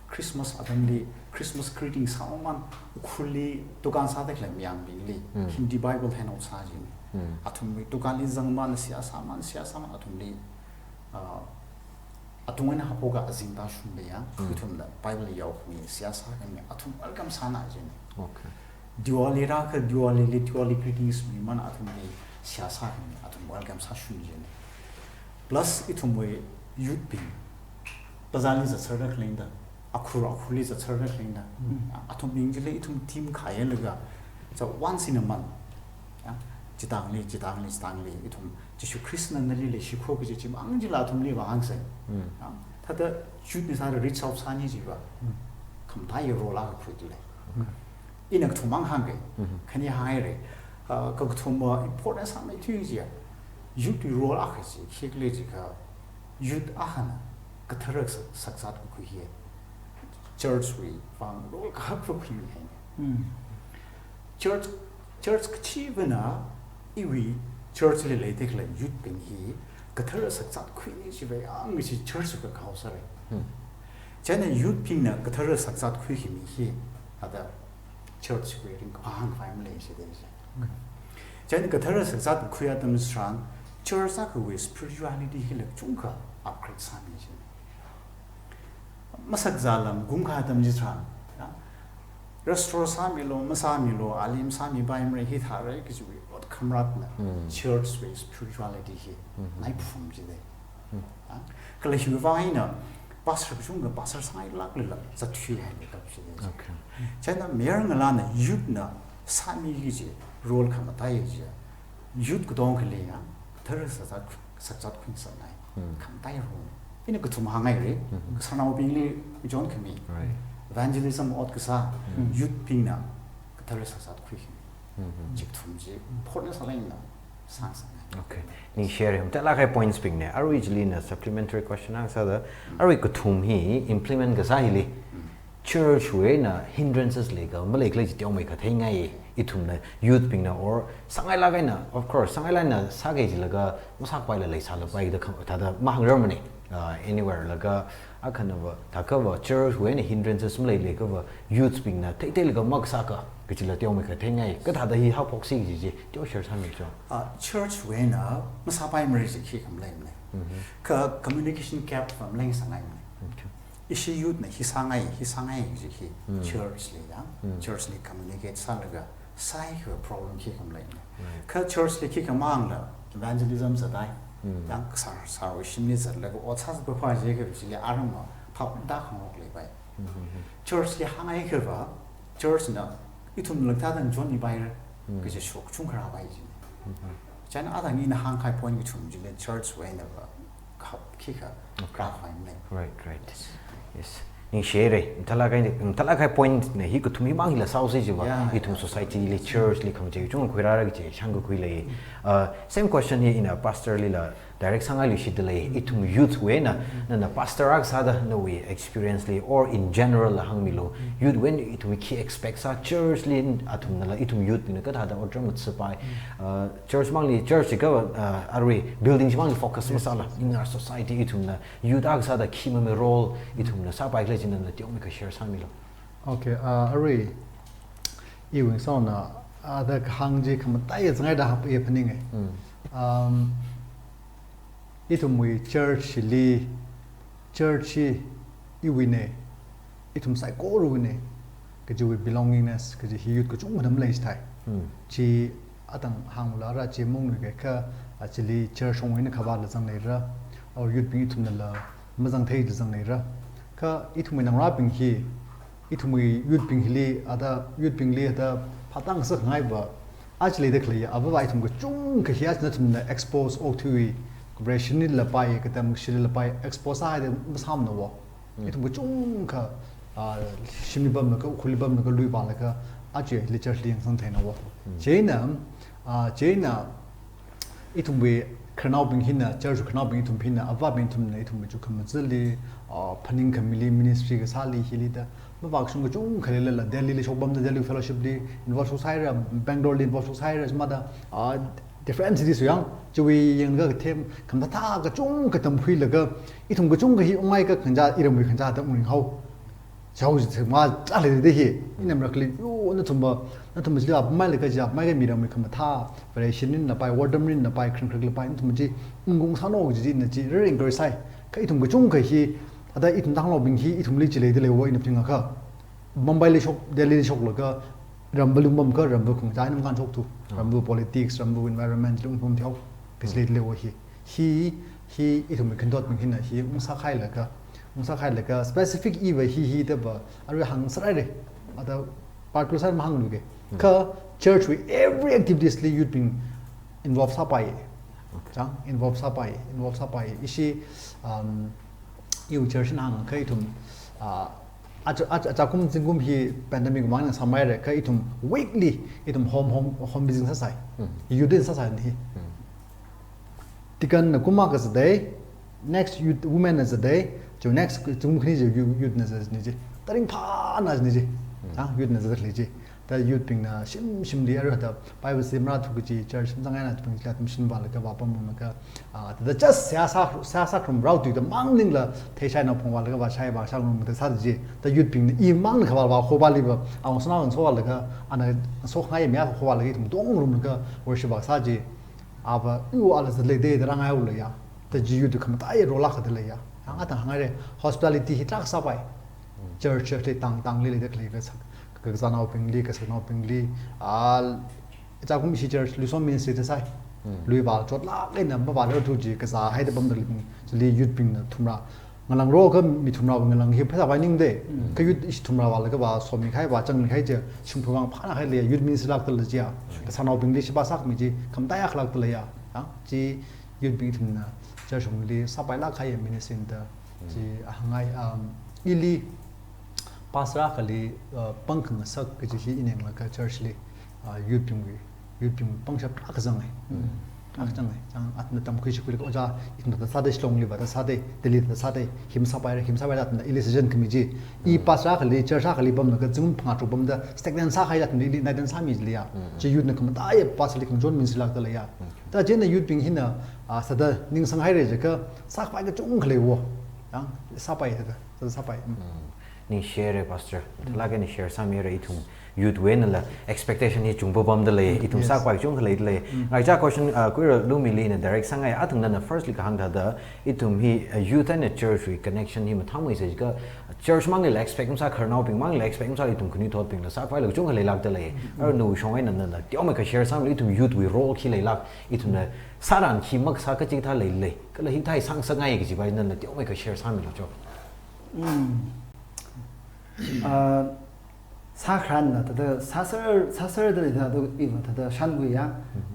Christmas atamli, Christmas greeting sāmamān, Ukhrulli dukan sāda khalei mayangbingli, Hindi Bible handout sā jin. Athumwui dukanli zangmān, seihā sāmān, seihā sāmān, athumli, ah, atung eina haophoka azingda shungda ya, ithumna Bible yaokhami, seihā sākhami, athum welcome sāna jin. Okay. Diwali rākha Diwalili Diwali greetings mimān athumli seihā sākhami, athum welcome sāshun jin. Plus ithumwui youth bing, bazarli zatsarda khalei da, Ukhrul Ukhrulli zatsarda khalei da, athumbing chili ithum team khayālaga, cha once in a month, ya, chitangli, chitangli, chitangli, ithum Jishu Khristana nali leishikho kaji chimang chila athumli vāhāngsa. Ya, thāda youth na sāda reach out sāni chiva, khamataiya role akha khuidalei. Ina kathum mang hāngke, khani hānghaire. Ah, kakathuma important sāmeithui chiya, youth wui role akha chi, khikhala jiakha, youth akhana kathara sak-, sakzat kakhui hi, church wui vang role kahakva khuimi hai. Church, church kachivana, iwui church li leida khalei youth bing hi, kathara sakzat khuini chiva yangki chi church wui kakhao sāra. Chieina youth bingna kathara sakzat khuikhami hi, ada church wui ringkaphā hāngkhavai malei shida chi. Chieina kathara sakzat kakhui atam chitharan, church akhawui spirituality hila kachungkha upgrade sāmi jin. Masakzāla magumkha atam chitharan, ya, restore sāmilu, masāmilu, ali masāmipaimara, hithāra kajiwui ot khamratna, church wui spirituality hi, naiphum jida. Ah, kala hiwui vang eina, pastor kachungkha pastor sāngailāklala zatthui haida kap jida. Okay. Chieina mayarngalāna youth na sāmiki kaji role khamataiya chiya, youth katongali ya, kathara sakzat, sakzat khuingasakngai. Khamataiya role. Ina kathum hānghaire, kasarnaobingli chonkhami. Right. Evangelism ot kasā, youth bingna kathara sakzat khuikhami. Chi kathum chi important sālala ina sāngasakngai. Okay. Ningshire, mathālāk kahai points bing ne. Arui chili ina supplementary question akha sāda, arui kathum hi implement kasā hili, church wui eina hindrances leikhala maleikhala chi teomeikha theingai, ithumna youth bingna or sāngailāk eina, of course, sāngailāk eina sāki jilaga masākapaila leisālapai da kham-, thāda mahāngrarmana. uh, anywhere laga, akhanava thākava church wui eina hindrances maleilei kava youths bingna theitheilaga makasāka kajila teomeikha theingai. Kathāda hi haophoksa kaji chi teo share sāmilu cho. Ah, church wui eina masāpaimara chi khikha maleimana. Kha communication gap va maleingasakngaimana. Okay. Ishi youth na hi sāngai, hi sāngai kaji hi church li ya, church li communicate sālaga sāi kha problem khikha maleimana. Right. Kha church li khikha mangla evangelism sādai. Yang sār, sār shimli zatlaga ot sāzapa khavai chi kha chili arama phap da khangarok leipai. Church li hāngai khava, church na ithum lak thāda chonmipaira kaji shok chungkha rāpai chi. Chieina athang ina hāngkahai point kathum chili church wui einava khap khikha rākhavai malei. Right, right. Yes. Ningshire, mathālāk kahai, mathālāk kahai point na hi kathum himang hila sāhaosa jiva, yeah, ithum, yeah, society li, church li khangachei kachungkha khuirāra kaji shāngkakhui lei. Uh, same question hi ina pastor lila direct sāngailuishitdalei, ithum youth wui eina, nana pastor akha sāda nawui experience li, or in general la hāngmilu, youth wui eina ithum khi expect sā, church li athumnala ithum youth bingna kathāda otram mathāpai, uh, church mangli, church kha, uh, arui building chimangli focus masāla, in our society ithumna youth akha sāda khi mami role ithumna sāpai khala chi nana teomeikha share sāmilu. Okay, uh, arui, iwui ngasoda, uh, da kahāng chi khamataiya zangngaida hap e phaninge. Um, ithumwui church li, church hi iwuine, ithum saikorawuine kajiwui belongingness kaji hi youth kachungkhana maleisai. Chi athang hānglu ara chi maungluike kha, ah, chili church wui eina khavāla zangleira, or youth bing ithumnala mazangtheila zangleira. Kha ithumwui naongarābing hi, ithumwui youth bing hili, ada youth bingli ada phatang sāngaiva, aja leida khalei, avāva ithum kachungkha hi aja nathumna expose okthuiwui, cooperation lila pai, katam kashilila pai, expose sāhaida masāmana wo. Ithum kachungkha, ah, shimli pamlaga, ukhrulli pamlaga, lui vālaga, aja li church li yangsang theina wo. Chieina, ah, chieina, ithumwui khararnaobing hina, church khararnaobing ithum hina, avābing ithumna ithumwui chukkhamathāli, ah, phaningkhamili, ministry kasāli hili da, mavākashung kachungkha leilala, Delhi li shokpamda, Delhi fellowship li involve shoksāhaira, Bangalore li involve shoksāhaira, sumada, ah, different cities yang, chiwui yanglaga kathem, khamathā kachungkha tamkhuilaga, ithum kachungkha hi ungngai kakhangachā, iramwui khangachā da ungringhao. Chao chi ma ta leida hi, ina marakhali, yo, nathumva, nathumva chili apmai laga chi, apmai kami ramwui khamathā, Vareshi nina pai, wortam nina pai, khring khring la pai, nathum chi, ungkung sāno kaji chi, ina chi, rere encourage sāi. Kha ithum kachungkha hi, ada ithum Tangkhulnaobing hi, ithumli chi leida leiwo, ina phaningakha. Mumbai li shok, Delhi li shoklaga, ramva lungpamkha, ramva khangachā eina makānshokthu. Ramva politics, ramva environment, lungpam theo, kaji leida leiwo hi. Hi, hi ithumwui khantotbing hina hi ungsākahailaga, ungsākahailaga, specific iva hi hi dava, arui hāngsārai re, ada particular sāda mahāngluike. Kha church wui every activities li youth bing involve sāpai. Okay. Chang, involve sāpai, involve sāpai. Ishi, um, iwui church na hāngakha ithum, ah, aja, aja, ajakum zingkum hi pandemic vang eina sāmhaira, kha ithum weekly, ithum home, home, home visiting sāsai. Youth eina sāsai hi. Deacon na kum akha zādei, next youth, women na zādei, chi next zingkum khani chi youth, youth na zāni chi. Taring phāna zāni chi. Ah, youth na zāda khalei chi. Da youth bingna shim shimli arui hithāda Bible study marāthu kaji church mazangngaina bing chila athum shin vālaga vāpamlaga, ah, da just seihā sā, seihā sākharum rao tuida mang maningla theishaina phongvālaga vāshai vāshai ngarumda sāda chi. Da youth bingna imang khavā vākhovāli va, awui ngasotnao ngasovālaga, ana ngasokhangai mi akha khovālaga ithum tong ngarumlaga worship vāsā chi. Ava, u ala zāda leida da rāngaihaowa ya. Da chi youth khamataiya role akha da lei ya. Yang athang hāngngaire, hospitality hi tarākha sāpai. Church, church li tang, tangli leida khalei kazā, kazānaobingli, kasaknaobingli, al, ajakum ishi church, Luisom ministry da sai. Lui vāchotlāk eina mavālākthu chi, kazāhaida pamda leibing, chili youth bingna thumrā. Ngalang rokha mi thumrāwui ngalang hi phasā pai ningde. Kha youth ishi thumrā vālaga vāsomikahai, vāchangmikahai chi, shimkhur vang phānākahai lei ya, youth ministry lākda lei chi ya. Kasānaobingli sheba sākhami chi, khamataiya akha lākda lei ya. Yang, chi youth bing ithumna, church wungli sāpailāk kahai ministry da, chi hāngngai, um, ili pastor akhali, uh, pangkhangasak kaji hi ina yanglaga church li, uh, youth bingwui, youth bing pangshap tarākha zangai. Akachang, chang athumna tamkhui shikhuilaga ojā, ithumna thāda sāda, Shillongli vāda sāda, Delhili thāda sāda, hi masāpaira, hi masāpaira athumna ili suggestion khami chi. I pastor akhali, church akhali pamlaga zingkum phangā tharuk pamda stagnant sākahai athumli ili naidan sāmi chili ya. Chi youth na khamataiya pastor li khangachon minsilakda leiya. Ta chieina youth bing hina, ah, sāda ningsanghaira jiakha, sākhavai kachungkha leiwo. Yang, sāpai thāda, sāpai. Mm. Ningshire, Pastor. Thālāk eina share sāmira ithum youth wui einala expectation hi chungpapamda lei, ithum sākhavai kachungkha leida lei. Ngaicha question, uh, Kuira Lumili na direct sāngai, athang nana firstly kahāng thāda, ithum hi, uh, youth eina church wui connection hi mathāmeisa jiakha, church manglila expect masā, khararnaobing manglila expect masā, ithum khanuithotbingla sākhavai kachungkha leilakda lei. Arui nawui shong eina nana teomeikha share sāmilu, ithum youth wui role khi leilak, ithumna sāran khi makasā kachikathā leilei. Kala hithāda sāngasakngai kajipa nana teomeikha share sāmilu cho. Mm. Ah, sākharan na thāda sāser, sāserda leida thāda iva thāda shānkhuiya.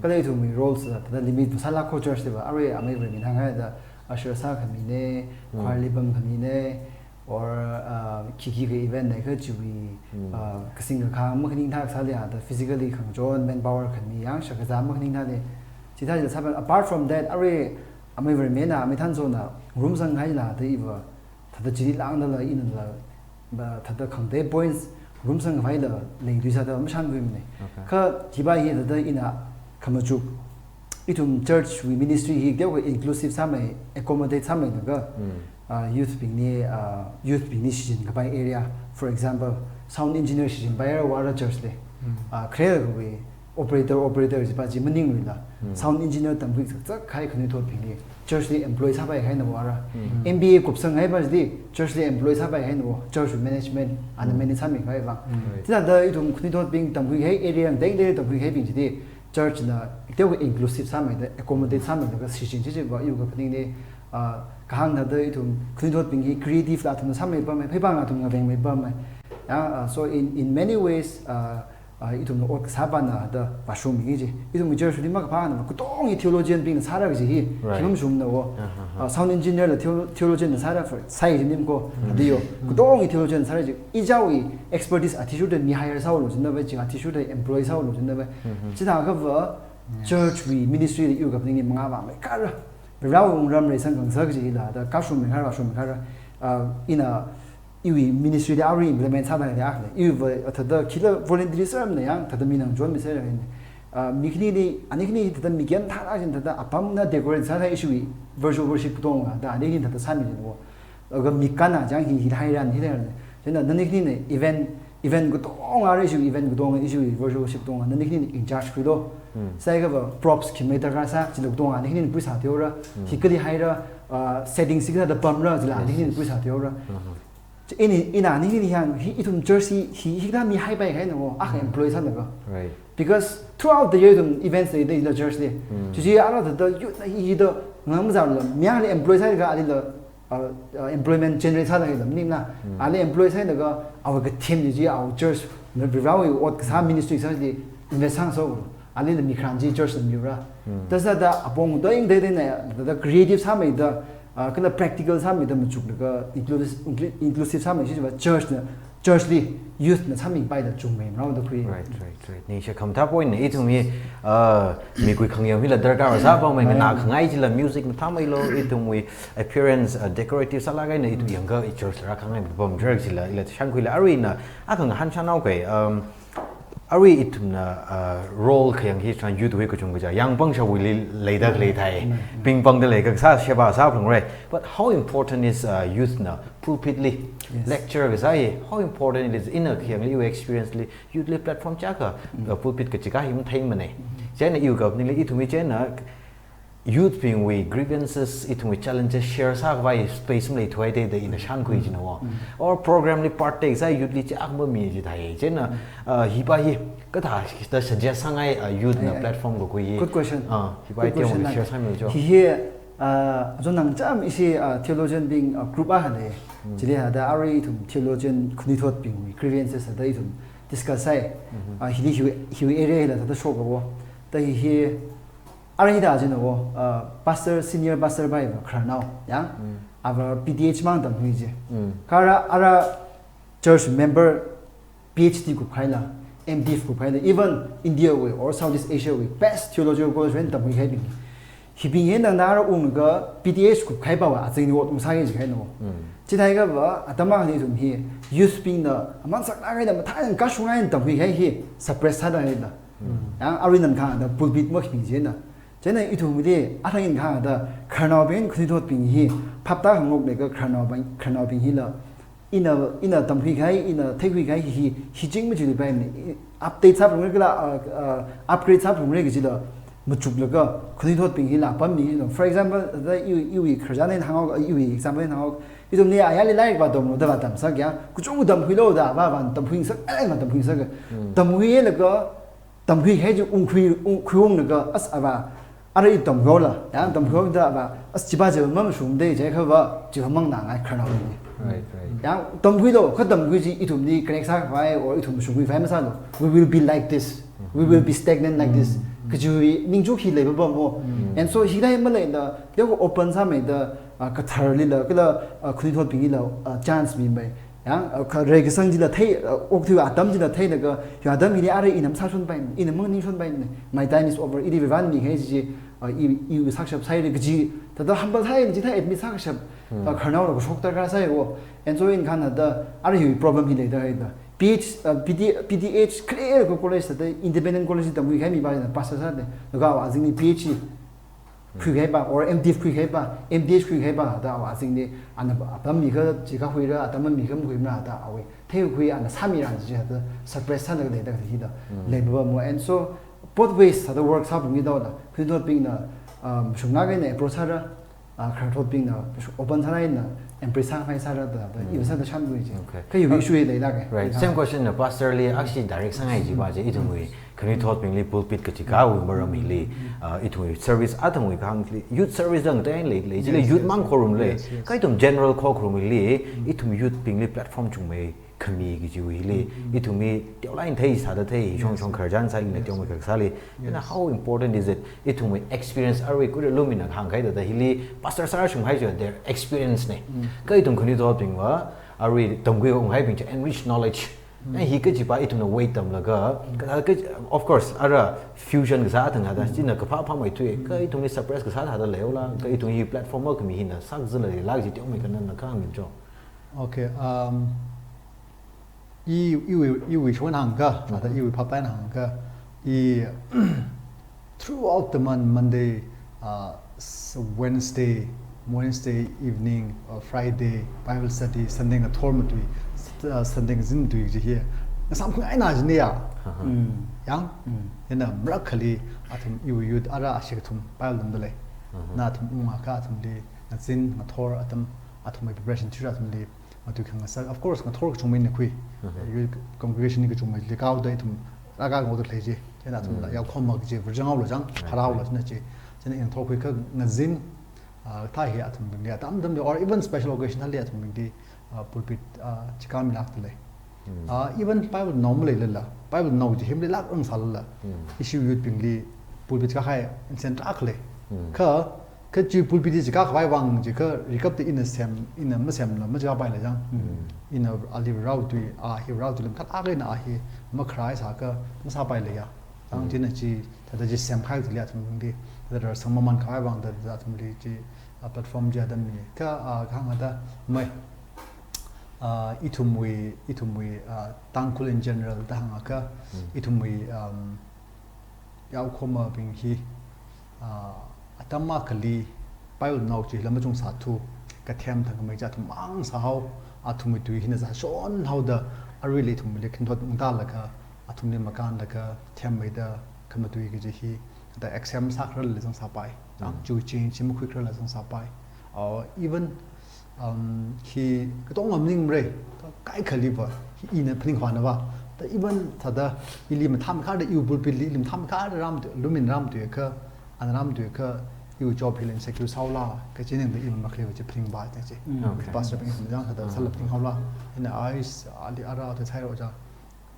Kala ithumwui roles thāda limit masālakho church liva. Arui amei Varemina hānghaida usher sākhamine, choir li pamkhamine, or, ah, khikhi ka event na kha chiwui, ah, kasing kakhang makhaning thāda sāli thāda physically khangachon manpower khami yang shakazā makhaning thāda. Chithāda sāpa, apart from that, arui amei Varemina, amei Thanzona, room sanghaila thāda iva thāda chili langdala inala, ba, thāda khangatei points room sangkhavaila leithuisa thāda mashānkhuimane. Okay. Kha hipa hi thāda ina khamachuk, ithum church wui ministry hi teokha inclusive sāmei, accommodate sāmeilaga, ah, youth bingli, ah, youth bingli shichinkapai area, for example, sound engineer shichinpaira vāra church li. Ah, kharewui operator, operator jipa chi maningluila. Sound engineer tamkhui chakchak kahai khanuithotbingli church li employ sāpaihaina vāra. M B A kupsanghaipa chili church li employ sāpaihaina vā, church management, ana manage sāmikahai vang. Right. Chithāda ithum khanuithotbing tamkhuikahai area ngatei ngatei tamkhuikahaibing chili church na teokha inclusive sāmeida, accommodate sāmeilaga shichin chi chiva iwui kaphaningne, ah, kahāng thāda ithum khanuithotbing hi creative la athumna sāmeipamei, pheipāngla athum ngavengmeipamei. Ya, ah, so in, in many ways, ah, ah, ithumna ot kasāpana thāda vāshungmi kaji. Ithumwui church li makaphāna, katonga theologian bingna sāra kaji hi, Right. himam shumna wo. Ah, sound engineer la theo-, theologian na sāra for, sai ji nim ko, thāda yo. Katonga theologian sāra ji, ichāwui expertise athishurda mi hire sāhaolu jina va, chi athishurda employ sāhaolu jina va. Chithākhava, Yes. church wui ministry li iwui kaphaning mangā vāmeikharra. Rao wungram reisang khangasak jila, thāda kashungmeikharra, shungmeikharra. Ah, ina iwui ministry li arui implement sāda lei akha. Iwui va thāda khila voluntary sāramna yang, thāda mi ngachonmi sāra ni. Ah, mi khanili, ani khani thāda mi gyan thāda jin thāda apamna decorate sāda ishiwui virtual worship katonga, thāda ani khani thāda sāmi jin wo. Aga mi kana jang hi, hi hairan, hi hairan. Chieina nani khanina event, event katonga, ishiwui event katonga, ishiwui virtual worship katonga, nani khanina in charge khuilu. Sākahaiva props khi mei darkar sā, chila katonga ani khanina pheisā theora, hi kali haira, ah, setting si kathāda pamra, chila ani khanina Yes, yes. pheisā theora. Chi ini, ina ani khani yang, hi ithum church hi, hi, hikathā mi haipaihaina wo, akha employ sāna ka. Right. Because throughout the year ithum events leida, leida church li. Chichi ara thāda youth na hi, hi thāda ngamzarla, mi akhali employ sālaga alila, uh, uh, employment generate sāda leida, maningla. Ali employ sālaga, awui kathemli chi, awui church, na Varewui ot kasā ministry sāli invest sāngasaklu. Alila mi kharan chi church na miura. Thāda thāda apong toing teiteina, thāda creative sāmeida, ah, kala practical sāmeida machuklaga inclusive, inclu-, inclusive sāmei chiva church na, church li youth na sāmipaida chungmeimara da khui. Right, right, right. Ningshi, khamathā point na, ithum hi, ah, mikuikhangayam hila darkar sāpamei, Right. nganākhangai chila music mathāmeilo, ithumwui appearance, ah, decorative sālaga eina ithum yangkha i church la rākhangai pam drag chila, ila shānkhuila arui na, akha ngahān shānao kai, um, Arui ithumna, uh, role khayang hi tharan youth wui kachungkha chi, yangpang shawuili leida khalei thai. Pingpangda lei kasā sheba sāphalungra. But how important is, uh, youth na pulpit li Yes. lecture kasā hi? How important it is in a khayangli, your experience li, youth li platform chaka, uh, pulpit kachika hi matheimana. Chieina iwui kaphaningli ithumwui chieina youth bingwui grievances, ithumwui challenges share sākhavai space maleithuaida ina shānkhui jina wo. Or program li part take sā youth li chak mami jithai. Chieina, uh, hipa hi kathāda suggest sāngai, uh, youth na Ai, ai. platform kakhui hi. Good question. Uh, hipa Good hi question, share like, sāmilu cho. Hi hi, uh, ajo nang cham ishi, uh, theologian bing, uh, group akha lei. Chili thāda arui ithum theologian khanuithotbingwui grievances thāda ithum discuss sāi. Uh, hili hiwui, hiwui area hila thāda shoka wo. Thāda hi hi Arida jina wo, uh, pastor, senior pastor pai va khararnao, ya? Ava P T H mang tamkhui ji. Kha ara, ara church member P H D kupkhaila, M Div kupkhaila, even India wui or Southeast Asia wui best theological college wui tamkhuikahai bing. Hibing hi nang nara unglaga P T H kupkahai pava azingli ot ungsāki jikahai no. Chithākha va atam akhali ithum hi youth bingna aman sakna kahaina mathānga kashunga eina tamkhuikahai hi suppress sāda leida. Yang arui nana kahāngda pulpit makhami china. China ithumli athang eina kahāngda khararnaobing khanuithotbing hi phaptā hāngngok leiakha khararnaobing, khararnaobing hila ina, ina tamkhuikahai, ina theikhuikahai hi, hi ching machuipaimana, i-, update sāphalungra kala, uh, uh, upgrade sāphalungra kajila machuklaga khanuithotbing hila apam mi, you know, for example, the, iwui, iwui khararchan eina hānghao, iwui example eina hānghao, ithumli ayarli lairik vātamlu da vātamsak ya, kachungkha tamkhuilu da, vā, vā, tamkhuisak, ai, vā, tamkhuisak. Tamkhuilaga, tamkhuikahai chi ungkhui, ungkhui unglaga, as ava, ara i tamkhuihaola, ya, tamkhuihaoda ava, as chiva chiva mamashungda jiakha va, chiva mangnāngai khararnaobingli. Right, right. Ya, tamkhuilu, kha tamkhui chi ithumli connect sākhavai, or ithum shungkhuikhavai masālu. We will be like this. We will be stagnant like this. Kajiwui ningchuk hi leipapam mo. And so hithāda maleila, teo open sāmeida, ah, katharlila, kala, ah, khanuithotbinglila, ah, chance mimei. Yang, uh, kharei kasang chila thei, uh, okthui atam chila theilaga, yo atam hili arui ina masāshonpaimana, ina maningshonpaimana, my time is over, ili vāvan mikahai chi, uh, i, i sakshap sāhaira kaji, thāda humble sāhaina chithā admit sākashap, uh, khararnaola kashok darkar sāhaiwo. And so ina kahāngda, arui hi problem hi leida haida. P H, uh, P T, P T H clear ko college thāda, independent college tamkhuikahai mi pava pastor sāda, laga awa azingli P H khuikahai pa, or M Div khuikahai pa, M Th khuikahai pa, da awa azingli, ana apam mikha jikha khuira, atam mikha makhuimara da awui theikhui ana sāmira ji da suppress sālaga leida hithāda leipapam mo. And so both ways thāda work sāphalungi da, khanuithotbingna, um, shungna kahaina approach sāra, ah, khararthotbingna open sāra eina embrace sākhavai sāra da, da, iva sāda shānkhui ji. Okay. Kha iwui issue hi leilāka. Right. Same question na pastor li actually direct sāngai jiva chi, ithumwui khanuithotbingli pulpit kachikāwui maram hili, uh, ithumwui service athumwui kahāngli, youth service dang tei lei, lei, chili youth mang khorumli. Yes, yes. Kha ithum general khorumli, ithum youth bingli platform chungmei khami kajiwuili, ithumwui teolai thei sāda thei, shong shong khararchan sāli, teomei kasāli. Then how important is it? Ithumwui experience arui kuri lumina hāngkahai thāda hili, pastor sāra shunghai jo, their experience ne. Kha ithum khanuithotbingva, arui tamkhui unghaibing chi enrich knowledge. Eh, hi kajiva ithumna weight tamlaga, ka, ka, of course, ara fusion kasā athang hada, china kaphā phāmeithui, kha ithumli suppress kasā thāda leihaola, kha ithum hi platform makhami hina, sākazāla leilāk ji teomei kanana kahāng min jo. Okay, um, i, iwui, iwui shon hāngakha, thāda iwui phaptā eina hāngakha, i, throughout the month, Monday, uh, s-, Wednesday, Wednesday evening, uh, Friday, Bible study, Sunday ngathor matui, s-, uh, Sunday ngazin matui ji hi. Ngasāmkhui eina jiniya. Yang, ina marakhali athum iwui youth ara ashee kathum Bible tamda lei. Nathum ungakha athumli, ngazin, ngathor atam, athumwui preparation thuira athumli, matui khangasak, of course, ngathor kachungmeina khui. Youth congregation li kachungmeili kaoda ithum rākangao da lei ji. Chieina athumla yaokhoma kaji, virjang haola jang, harāhaola china ji. Chieina ina ngathor khuikha ngazin, ah, thā hi athumbingli, atam atamli, or even special occasion thāli athumbingli, ah, pulpit, ah, chikāmilākda lei. Ah, even Bible nao maleilala, Bible nao ji himlilāk rangsālala, ishi youth bingli pulpit chikākahai instance tarākha lei. Kha, kha chi pulpit chi chikākhavai vang jiakha, rikapta ina sem, ina masemla, machikāpaila jang. Ina ali Varewui tui, a hi Varewui tui lam khat akha ina a hi makharai sākha, masāpaila ya. Jang china chi, thāda chi semkahai tuili athumli, thāda rarsang mamānkhavai vang thāda athumli chi, a, platform chi atam mi. Kha, a, kahāng thāda mai, a, ithumwui, ithumwui, a, Tangkhul in general da hāngakha, ithumwui, um, yaokhamabing hi, ah, atam akhali Bible nao chila machungsāthu, kathem thangkhamei chi athum mang sāhao, athumwui tui hina zāshon haoda, aruili ithumli khanthot ungtālaga, athumli makānlaga, themmeida, khamatui kaji hi, thāda exam sākhararla zangsāpai, chiwui chi chi makhuikhararla zangsāpai. Or even, um, hi katonga maningmara, kaikhaliva, hi ina phaningkhavana va. Thāda even thāda ili mathāmeikharda iwui pulpit li ili mathāmeikharda ram, lumin ramthuiakha, ana ramthuiakha, iwui job hila insecure sāhaola, kachi ningda iwui makhaliva chi phaningpai da chi. Mm. Okay. Pastor bing hina jang thāda sāla phaninghaola. Ina ais, ali ara thāda sāhaira jang.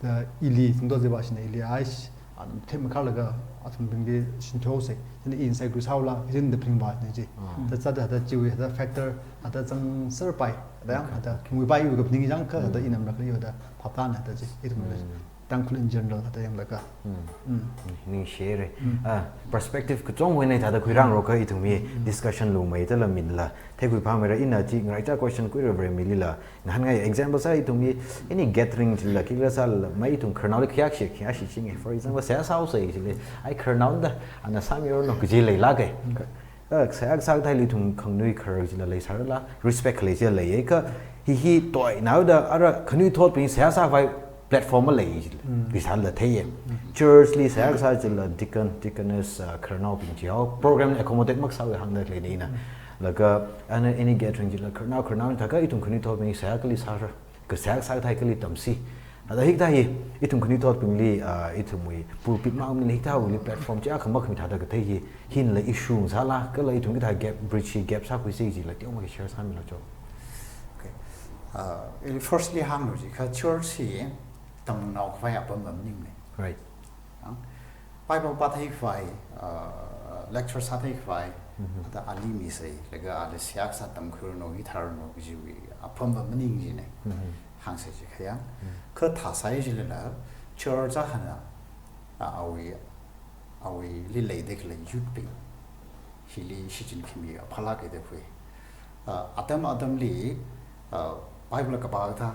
Thāda ili, tungdo ziva shina ili ais, ana themmeikharlaga, athumbingli shinthuihaosa. Chieina i insecure sāhaola, kajina da phaningpai da chi. Ah. Thāda sāda thāda chiwui thāda factor, thāda zangserpai, thāda yang, okay, thāda okay, nguipai iwui kaphaning jang kha, thāda ina makhaliva thāda phaptāna da chi, ithumla. Mm. Tangkhul in general thāda yanglaga. Mm. Ningshire. Ah, perspective kachungkha eina thāda khuirāngarok kha ithumwui discussion lumeida la minla. Theikhui phāmeira ina chi ngaraicha question khuira Varemilila. Ngahānngai example sā ithumwui any gathering chila khikhala sāla mai ithum khararnaoli khayākshi khayākshi chinge. For example, seihā sāhaosa chili. Ai khararnaoda ana sāmiranu kaji leilāke. Ah, seihā sākathāli ithum khangnui kharar chila leisārala, respect khalei chila leiye kha, hi hi toinaoda ara khanuithotbing seihā sākhavai platform malei chila, leisāla theiye. Church li seihā sā chila deacon, deaconess, ah, khararnaobing chihao, program accommodate maksāwui hāngda khaleina ina. Laga, ana any gathering chila khararnao, khararnao thākha ithum khanuithotbing seihā kali sāra. Kasak sākathā kali tamsi. Thāda hikathā hi, ithum khanuithotbingli, ah, ithumwui pulpit mangli hikathāwuili platform chi akha makhami thāda kathei hi, hinla issue sāla, kala ithum hikathā gap, bridge hi gap sākhuisi chila, teomeikha share sāmilu cho. Okay. Ah, ili firstly hānglu jiakha church hi tamnao khavai apam maningmane. Right. Ah, Bible pātheikhavai, ah, lecture sātheikhavai, thāda ali misei, laga ali seihā sā tamkhuiranu, hitharanu, kajiwui apam va maning jine. Hāngsa jiakha ya. Kha thāsai jilala, church akhana, ah, awui, awuili leida khalei youth bing hili shichin khami phālāke da khui. Ah, atam atamli, ah, Bible kapā kathā,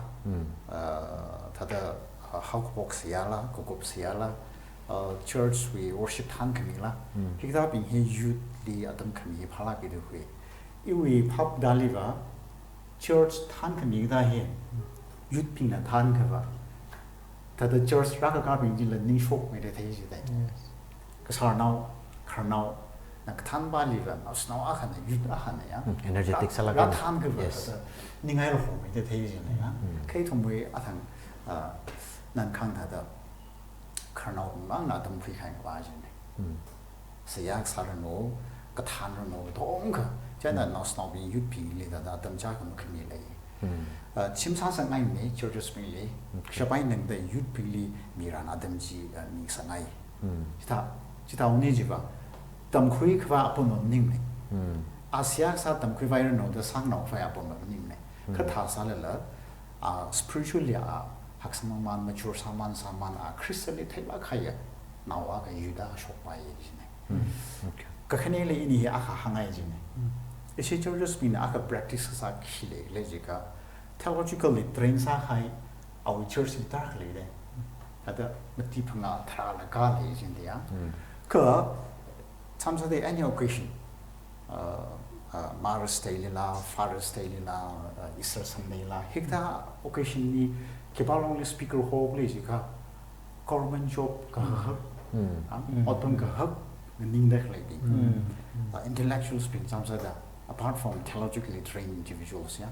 ah, thāda, ah, haokaphok seihāla, kakup seihāla, ah, church wui worship thānkhamila, hikathābing hi youth li atam khami phālāke da khui. Iwui phaptāliva, church thānkhami kathā hi, youth bingna thānkhava, thāda church rākakābing chila ningshokmeida thei jidai. Yes. Kasārnao, khararnao, na kathānpāliva, naoshinao akhana, youth akhana ya. Mm, energetic sālaga. Rāthānkhava, yes, thāda ningai longmeida thei jina ya. Kha ithumwui athang, ah, nana kahāng thāda, khararnaobing mangna atam khuikahai va jine. Seihā sāranu, kathānranu, tongkha, chieina naoshinaobing youth bingli thāda atam chākha makhami lei. Ah, chim sāsangngaimane churches bingli, shapai nangda youth bingli mirān atam chi, ah, misāngai. Chithā, chithāwui ni jiva, tamkhui khavai apam maningmane. A seihā sā tamkhuivairanu da sāngnao khavai apam maningmane. Kha thāsālala, ah, spiritually, ah, haksā mamān, mature sāmān, sāmān, ah, Christian li theilāk kahaiya, nao akha youth akha shokpai jine. Okay. Kakhaneli ini hi akha hāngngai jine. Ishi churches bingna akha practice sākahai lei, lei jiakha, theologically train sākahai, awui church li tarākha leidai. Thāda mati phangā tharāla khalei jinde ya. Kha, chāmsāda any occasion, uh, uh, Mother's Day lila, Father's Day lila, uh, Easter Sunday la, hikathā occasion li, khipālungli speaker hok lei jiakha, government job kahak, ah, otpam kahak, nganingda khaleibing. Uh, intellectuals bing chāmsāda, apart from theologically trained individuals, ya,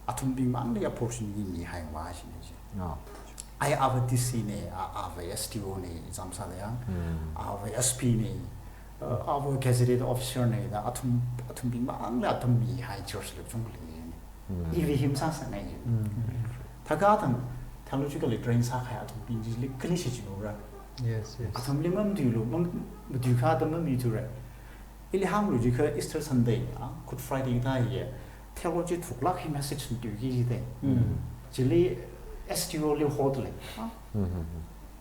athumbing mangli opportunity mihai va jine ji. Ai ava D C ne, a-, ava S D O ne, chāmsāda ya, ava S P ne, uh, ava gazetted officer ne, da athum, athumbing mangli atam mihai church li chungkha lei jine. Iva hi masāsangngai ji. Thākha athang theologically train sākahai athumbing chili kali shichinura. Yes, yes. Athumli mamatuilu, mam-, matuikha atam mamithure. Ili hānglu jiakha Easter Sunday, ah, Good Friday thā hi, theology thuklāk hi message matuiki jidai. Chili S D O li hotda lei, ah,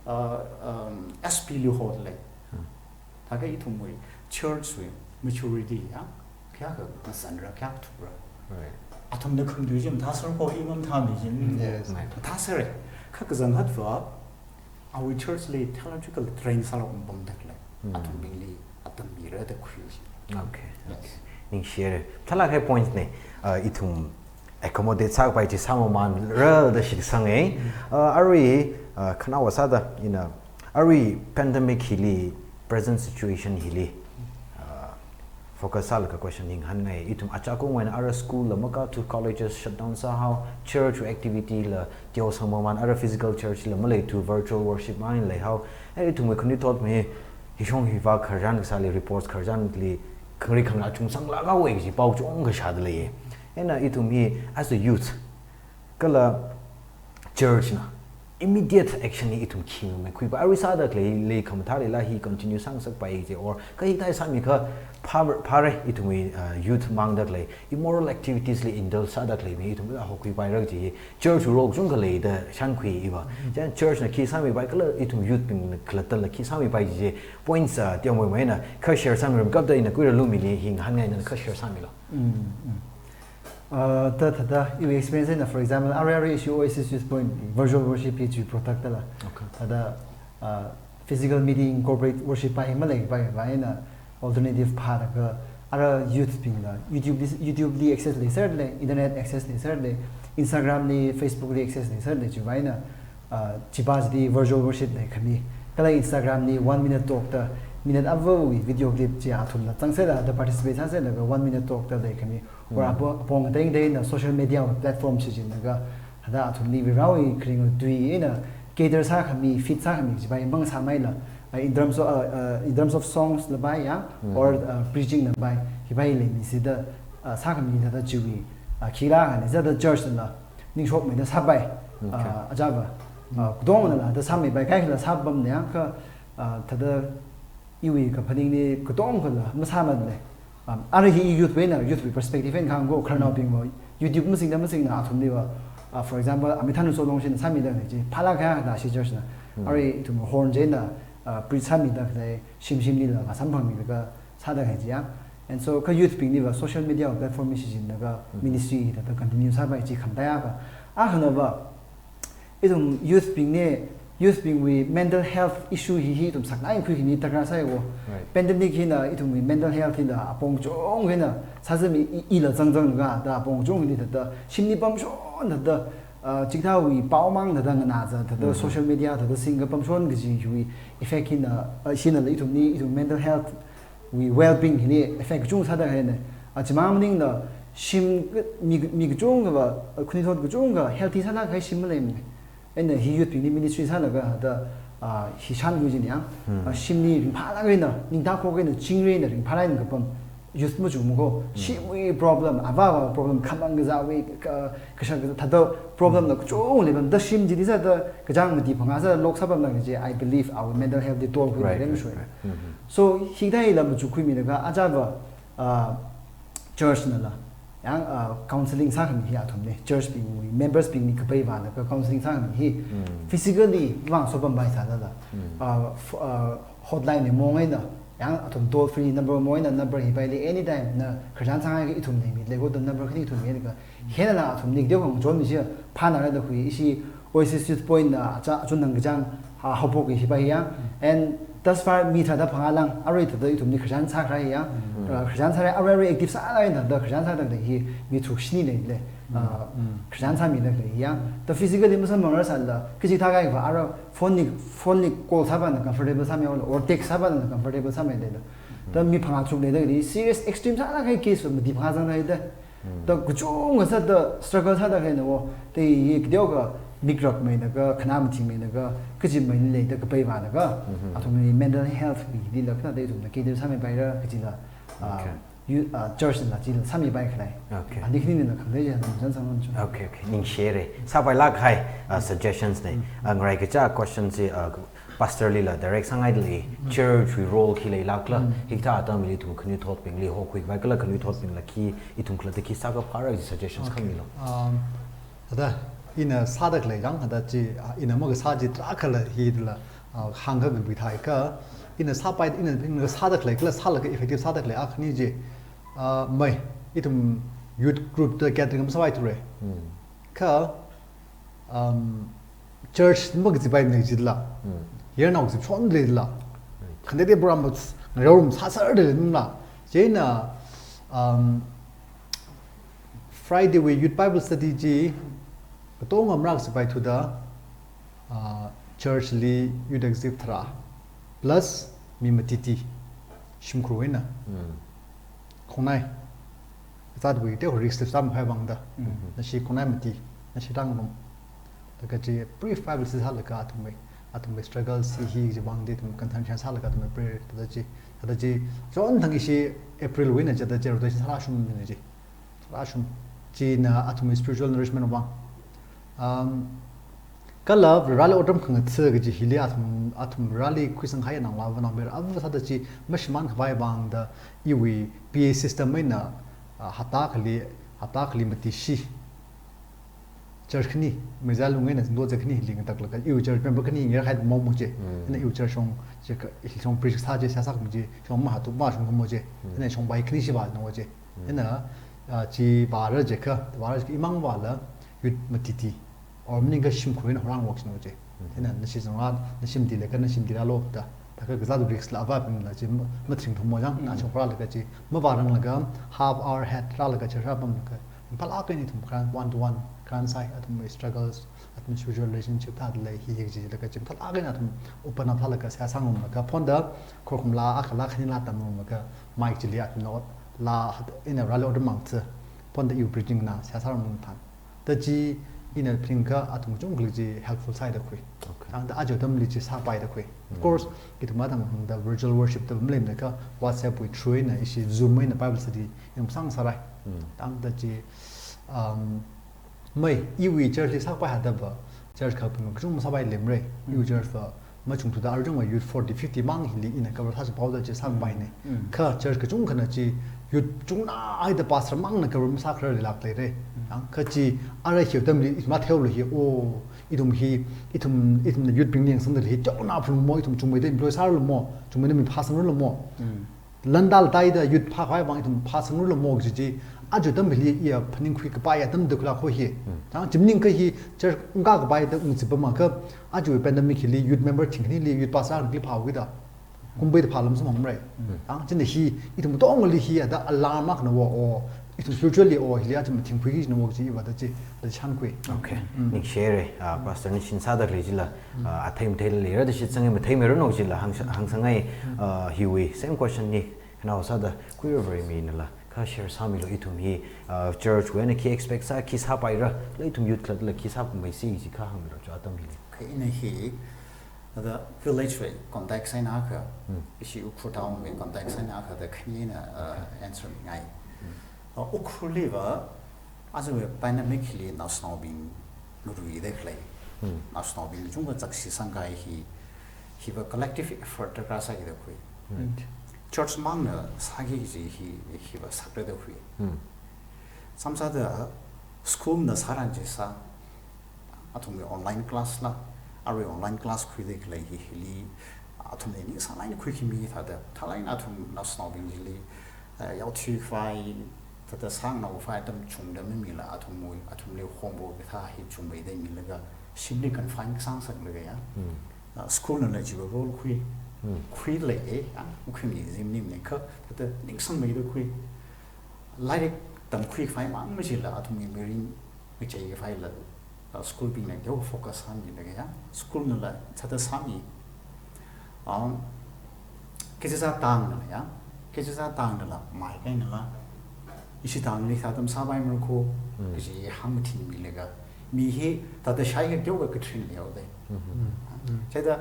uh, um, S P li hotda lei. Thākha ithumwui church wui maturity ya, kayākha ngasānra, kayākha thukra. Right. Athumna khamatui chi mathāsāra kho, i mamathāmi chi. Yes. Mathāsāra. Kha kazang khatva, awui church li theological train sālaga pamda khalei athumbingli atam mira da khui chi. Okay, yes, okay. Ningshire. Thālāk kahai point ne, uh, ithum accommodate sākapai chi sāmamānra da shitsanga. Uh, arui, uh, khanaowa sāda, ina, arui pandemic hili, present situation hili, uh, focus sālaga question hi ngahānngai. Ithum achākungwui eina ara school la makāthu, colleges shutdown sāhao, church activity la teosang mamān, ara physical church la maleithu, virtual worship mang leihao. Eh, ithumwui khanuithot mi, hishong hiva khararchan kasāli, reports khararchanli, khangarei khangarā chungsanglāk haowa kaji pao chungkha shāda leiya. Eina ithum hi as a youth, kala church na, immediate action hi ithum khi ngamei khuipai, arui sāda khalei lei khamathā leila hi continue sāngasakpai je, or kha hikathā sāmi kha phā, phāra ithumwui, uh, youth mangda khalei immoral activities li indulge sāda khalei mi ithum la hokhuipaira je hi church role kachungkha leida shānkhui iva. Chieina church na khi sāmipai kala ithum youth bing khalattala khi sāmipai je points, uh, tiang mai mai na kha share sāmiram kapda ina kuira lumi ni hi ngahānngai na kha share sāmilo. Mm, mm. Uh, ta, ta, ta, iwui experience na, for example, arui, arui issue Oasis Youth Point virtual worship hi chi product la. Okay. Thāda, uh, physical meeting, corporate worship pai maleipai, pai na alternative phālaga, ara youth bingna YouTube li, YouTube li access leiserle, internet access leiserle, Instagram li, Facebook li access leiserle, chiwuivang eina, uh, chipa chili virtual worship leikhami. Kala Instagram li one minute talk da, minute avawui video clip chi athumna zangserda, da participate sāserlaga one minute talk da leikhami. Or Mm. apo-, apong teng tengna social media platform shichinlaga, hada athumli Varewui kharing tui eina cater sākhami, fit sākhami, chipa hi mang sāmeila, uh, in terms of, uh, uh, in terms of songs la pai ya, Mm. or, uh, preaching la pai, hipa hi leimi sida, uh, sākhami thāda chiwui, uh, khila khani sāda church na, ningshokmeida sāpai, Okay. uh, achāva, uh, kudong na la, da sāmeipai, kaikhala sāpam ne, kha, uh, thāda iwui kaphaning ni kudong kala, masāmale. Um, arui hi youth wui na, youth wui perspective eina kahāng ko, khararnaobing va, YouTube masingda masingna athumli va, uh, for example, Amithanu Solong shina sāmida kaji, phalak kha da shi church na. Mm. Arui ithum horn china, uh, preach sāmida khalei, shim shimlila, va samphangmilaga, sāda kaji ya. And so, kha youth bingli va, social media platform hi shichinlaga, Mm. ministry hi thāda continue sāpai chi khamtaiya ka. Akhana va, ithum youth bing ne, youth bingwui mental health issue hi, hi ithum saknai khuikhami darkar sāi wo. Right. Pandemic hina ithumwui mental health hina apong kachungkha hina sāzami i, ila zangzanglaga da apong kachungkhali thāda shimli pamshon thāda, uh, chikathāwui pao mang thāda nganāza thāda Mm-hmm. social media thāda singda pamshon kaji hiwui effect hina, uh, shinala ithumli, ithum mental health wui well-being hili effect kachungkha sāda khalei ne. A, chimang maningla shim, mi, mi kachungkha va, a, khanuithot kachungkha healthy sāda khalei shim maleimane. Eina hi youth bingli ministry sālaga da, a, hi shānkhui jin ya. Hmm. A, shimli ringphālāk eina, ningtakhok eina, chingri eina, ringphālāk eina kapam youth machuk mako. Hmm. Shimwui problem, avā avā problem, khamang kazāwui, ka, kashak kazā, thāda problem la kachungkha leipam, da shim chili sāda kachāng mati phangā sāda lock sāpamla kaji, I believe our mental health li toll khuida Right, right, lemshui. right. Mm-hmm. So, hikathā hila machuk khuimilaga, achāva, uh, church nala, yang, uh, counseling sākhami hi athumne, church bingwui members bingli kapai vālaga counseling sākhami hi, Mm. physically vang sopampai sālala, Mm. uh, f-, uh, hotline li mong eina, yang athum toll free number mong eina number hipaili anytime na khararchan sāngai ithum leimi, leikoda number khani ithum leilakha, hina na athumli deo khang chonmi chi, phānara da khui, ishi Oasis Youth Point na, cha, achun nang kachāng, ha, haophok hi hipa hi ya. And thus far, mi tharāda phangā lang, arui thāda ithumli khararchan sākharai ya. Mm. Uh, khararchan sārai, arui, arui active sālai thāda khararchan sāda hi, mi tharuk shini leile. Uh, Mm. khararchan sāmida khalei ya. Da physically masamphangrar sālala, kaji thākahai va, arui phone li, phone li call sāpana comfortable sāmi haola, or text sāpana comfortable sāmi leila. Da mi phangā tharuk leida khalei, serious extreme sālāk kahai case va mati phangā zanglaida. Mm. Da kachungkha sāda struggle sāda khalei na wo, da hi kateokha mikrak meinaga, khanā mati meinaga, kaji meili leida kapai vālaga, Mm-hmm. athumli mental health wui hilila khanāda ithumna cater sāmipaira, kajila, ah, Okay. you, ah, church la chila sāmipai khalei. Okay. Ani khanina khamlei ja, nam zan sang nam chu. Okay, okay. Ningshire. Sāpailāk kahai, ah, suggestions ne. Mm. Ah, ngarai kacha question chi, ah, Pastor lila direct sāngaidalei, church wui role khi leilākla, Mm. hikathā atamli ithum khanuithotbingli hokhuipai kala khanuithotbingla khi ithum khalatta khi sākaphāra suggestions Okay. khamilo. Um, thāda, ina sāda khalei chang, thāda chi, ah, ina makasā chi tarākhala hila, ah, hāngkhangai thai ka, ina sāpai, ina, ina sāda khalei kala sālaga effective sāda khalei akhani chi, ah, mai, ithum youth group da gathering masāpai thura. Mm. Kha, um, church makazipaimana jila. Mm. Yarnao kazip shonlei jila. Right. Khangatei program mas ngareorum sāserda leimala. Chieina, um, Friday wui youth Bible study chi, katonga marākasā pai thuda, uh, church li youth executive tharā. Plus, mi matiti. Shimkhur eina. Mm. Khongnai. Zatwui te risk te sāmkhai vangda. Mm. Nashi khongnai mati, nashi rāngarum. Laga chi brief Bible study sālaga athumwui, athumwui struggle chi hi chi vangda athum contention sālaga athumwui prayer thāda chi, thāda chi. Chonthang ishi April wui eina chithāda chi rotation sārāshungna chi. Sārāshung. China athumwui spiritual nourishment vang. Um, Kala Vareli otram khangatha kaji hili athum, athum Vareli khuisang hai nang lava nang ber ava sāda chi mashimān khavai vangda iwui P A system eina, ah, hapta khali, hapta khali mati shi church khani, mezalung eina zingdo church khani hili ngataklaga iwui church member khani ngira hai mong mong je. Mm. Ina iwui church shong je ka, hili shong preach sā je, sā sā kamo je, shong mahatuk mashung kamo je. Mm. Ina shong bai khani shi ba no je. Mm. Ina, ah, chi vāra je ka, vāra je ka imang vāla youth matiti or maningakha shimkhur eina horang wok shino je. Mm. Ina nashi zangra, nashi mati leika nashi mati rālo da. Taka kazā risk la avā pin la chi ma, matring thomo jang, na Mm. chokra laga chi, mavārang laga half hour ahead rālaga chi rāpam laga. Phalak eina ithum kharan one to one, kharan sai, athum struggles, athum social relationship thāda lei hi hi chi laga chi, phalak eina athum open up thālaga sāsang um laga, phonda khorkhum la, akha la, khani la tam um laga, mic chili athum na ot, la hat, ina Vareli otram mangtha, phonda iwui preaching na, sāsang um than. Da chi ina phaning ka athum kachungkhali chi helpful sāi da khui. Okay. Tangda aja atamli chi sāpai da khui. Of Mm. course, ithum atang da virtual worship da mlem da ka WhatsApp wui through eina ishi Zoom eina Bible study ina sāng sārai. Mm. Tangda chi, um, mai, iwui church li sāpai hada ba, church ka pung kachung masāpai lemre. Iwui Mm. church va machung thuda arjung wa youth forty, fifty mang hili ina cover sāsa pao da chi sāpai ne. Mm. Kha church kachungkhana chi youth chungna ai da pastor mangna cover masākhara lilak leire. Mm. Ang kha chi ara hi atamli ithum atheo lo hi, oh, ithum hi, ithum, ithum na youth bing ning sangda hi, chao na phung mo, ithum chungmei da employ sāra lo mo, chungmei da mi phasang ra lo mo. Mm. Landa la tai da youth phākhavai vang ithum phasang ra lo mo chi chi, aja atam hili iya phaning khui kapai atam da kula kho hi. Mm. Tang chi maningakha hi church ungka kapai da ungzi pama kha, aja pandemic hili youth member thingkhanili youth pastor kli phāwui da. Kumbai da phālam samang rai. Mm. Ang china hi, ithum tongli hi ada alarm mak na wo o, ithum spiritually o, hili aja mathing khui ki na wo chi iva da chi, da chan khui. Okay. Mm. Ningshire, ah, Pastor na shin sāda khalei chila, ah, athei mathei leira da shitsang mathei mei rano chila, hang, hangsangai, ah, hiwui, same question ni, khanao sāda, khuiravai mi nala, kha share sāmilo ithum hi, ah, church wui eina khi expect sā, khi sāpaira, la ithum youth khalatla khi sāpamei si chi kha hāngmilo cho atam hili. Okay, ina hi, Ada village wui context eina akha, Mm. ishi Ukhrul town wui context eina akha da khani eina, uh, Okay. answer mi ngai. Mm. Uh, Ukhrul li va, aja wui pandemic hili naosnaobing ngaruida khalei. Mm. Naosnaobing chungkha chakshi sangkai hi, hi va collective effort da kha sāki da khui. Right. Church mangna sāki kaji hi, hi va sakra da khui. Mm. Samsāda school na sāran chi sā, athumwui online class la, arui online class khuida khalei hi hili, athumli ningsang eina khuiki mi thāda, thālāk eina athum naosnaobing chili, eh, yaothui khavai, thāda sāngnao khavai atam chungda mimila, athumwui, athumli homework kathā hi chungmeida milaga, shimli confine kasāng saklaga ya. Hmm. Ah, school nala chiwui role khui, Hmm. khui lei e, ah, khui mi zim nim ne kha, thāda ningsangmeida khui. Lairik tamkhui khavai mang machila, athumwui mirin ngachei khavai la, uh, school bingna teokha focus sāmilaga ya. School nala thāda sāmi. Um, kachichā tang nala ya. Kachichā tang nala, mai kai nala. Ishi tangli thāda masāpaimara kho, Mm. kaji hāngmathinmilaga. Mi hi thāda shaikha teokha katrin leo de. Mm-hmm. Mm. Chida,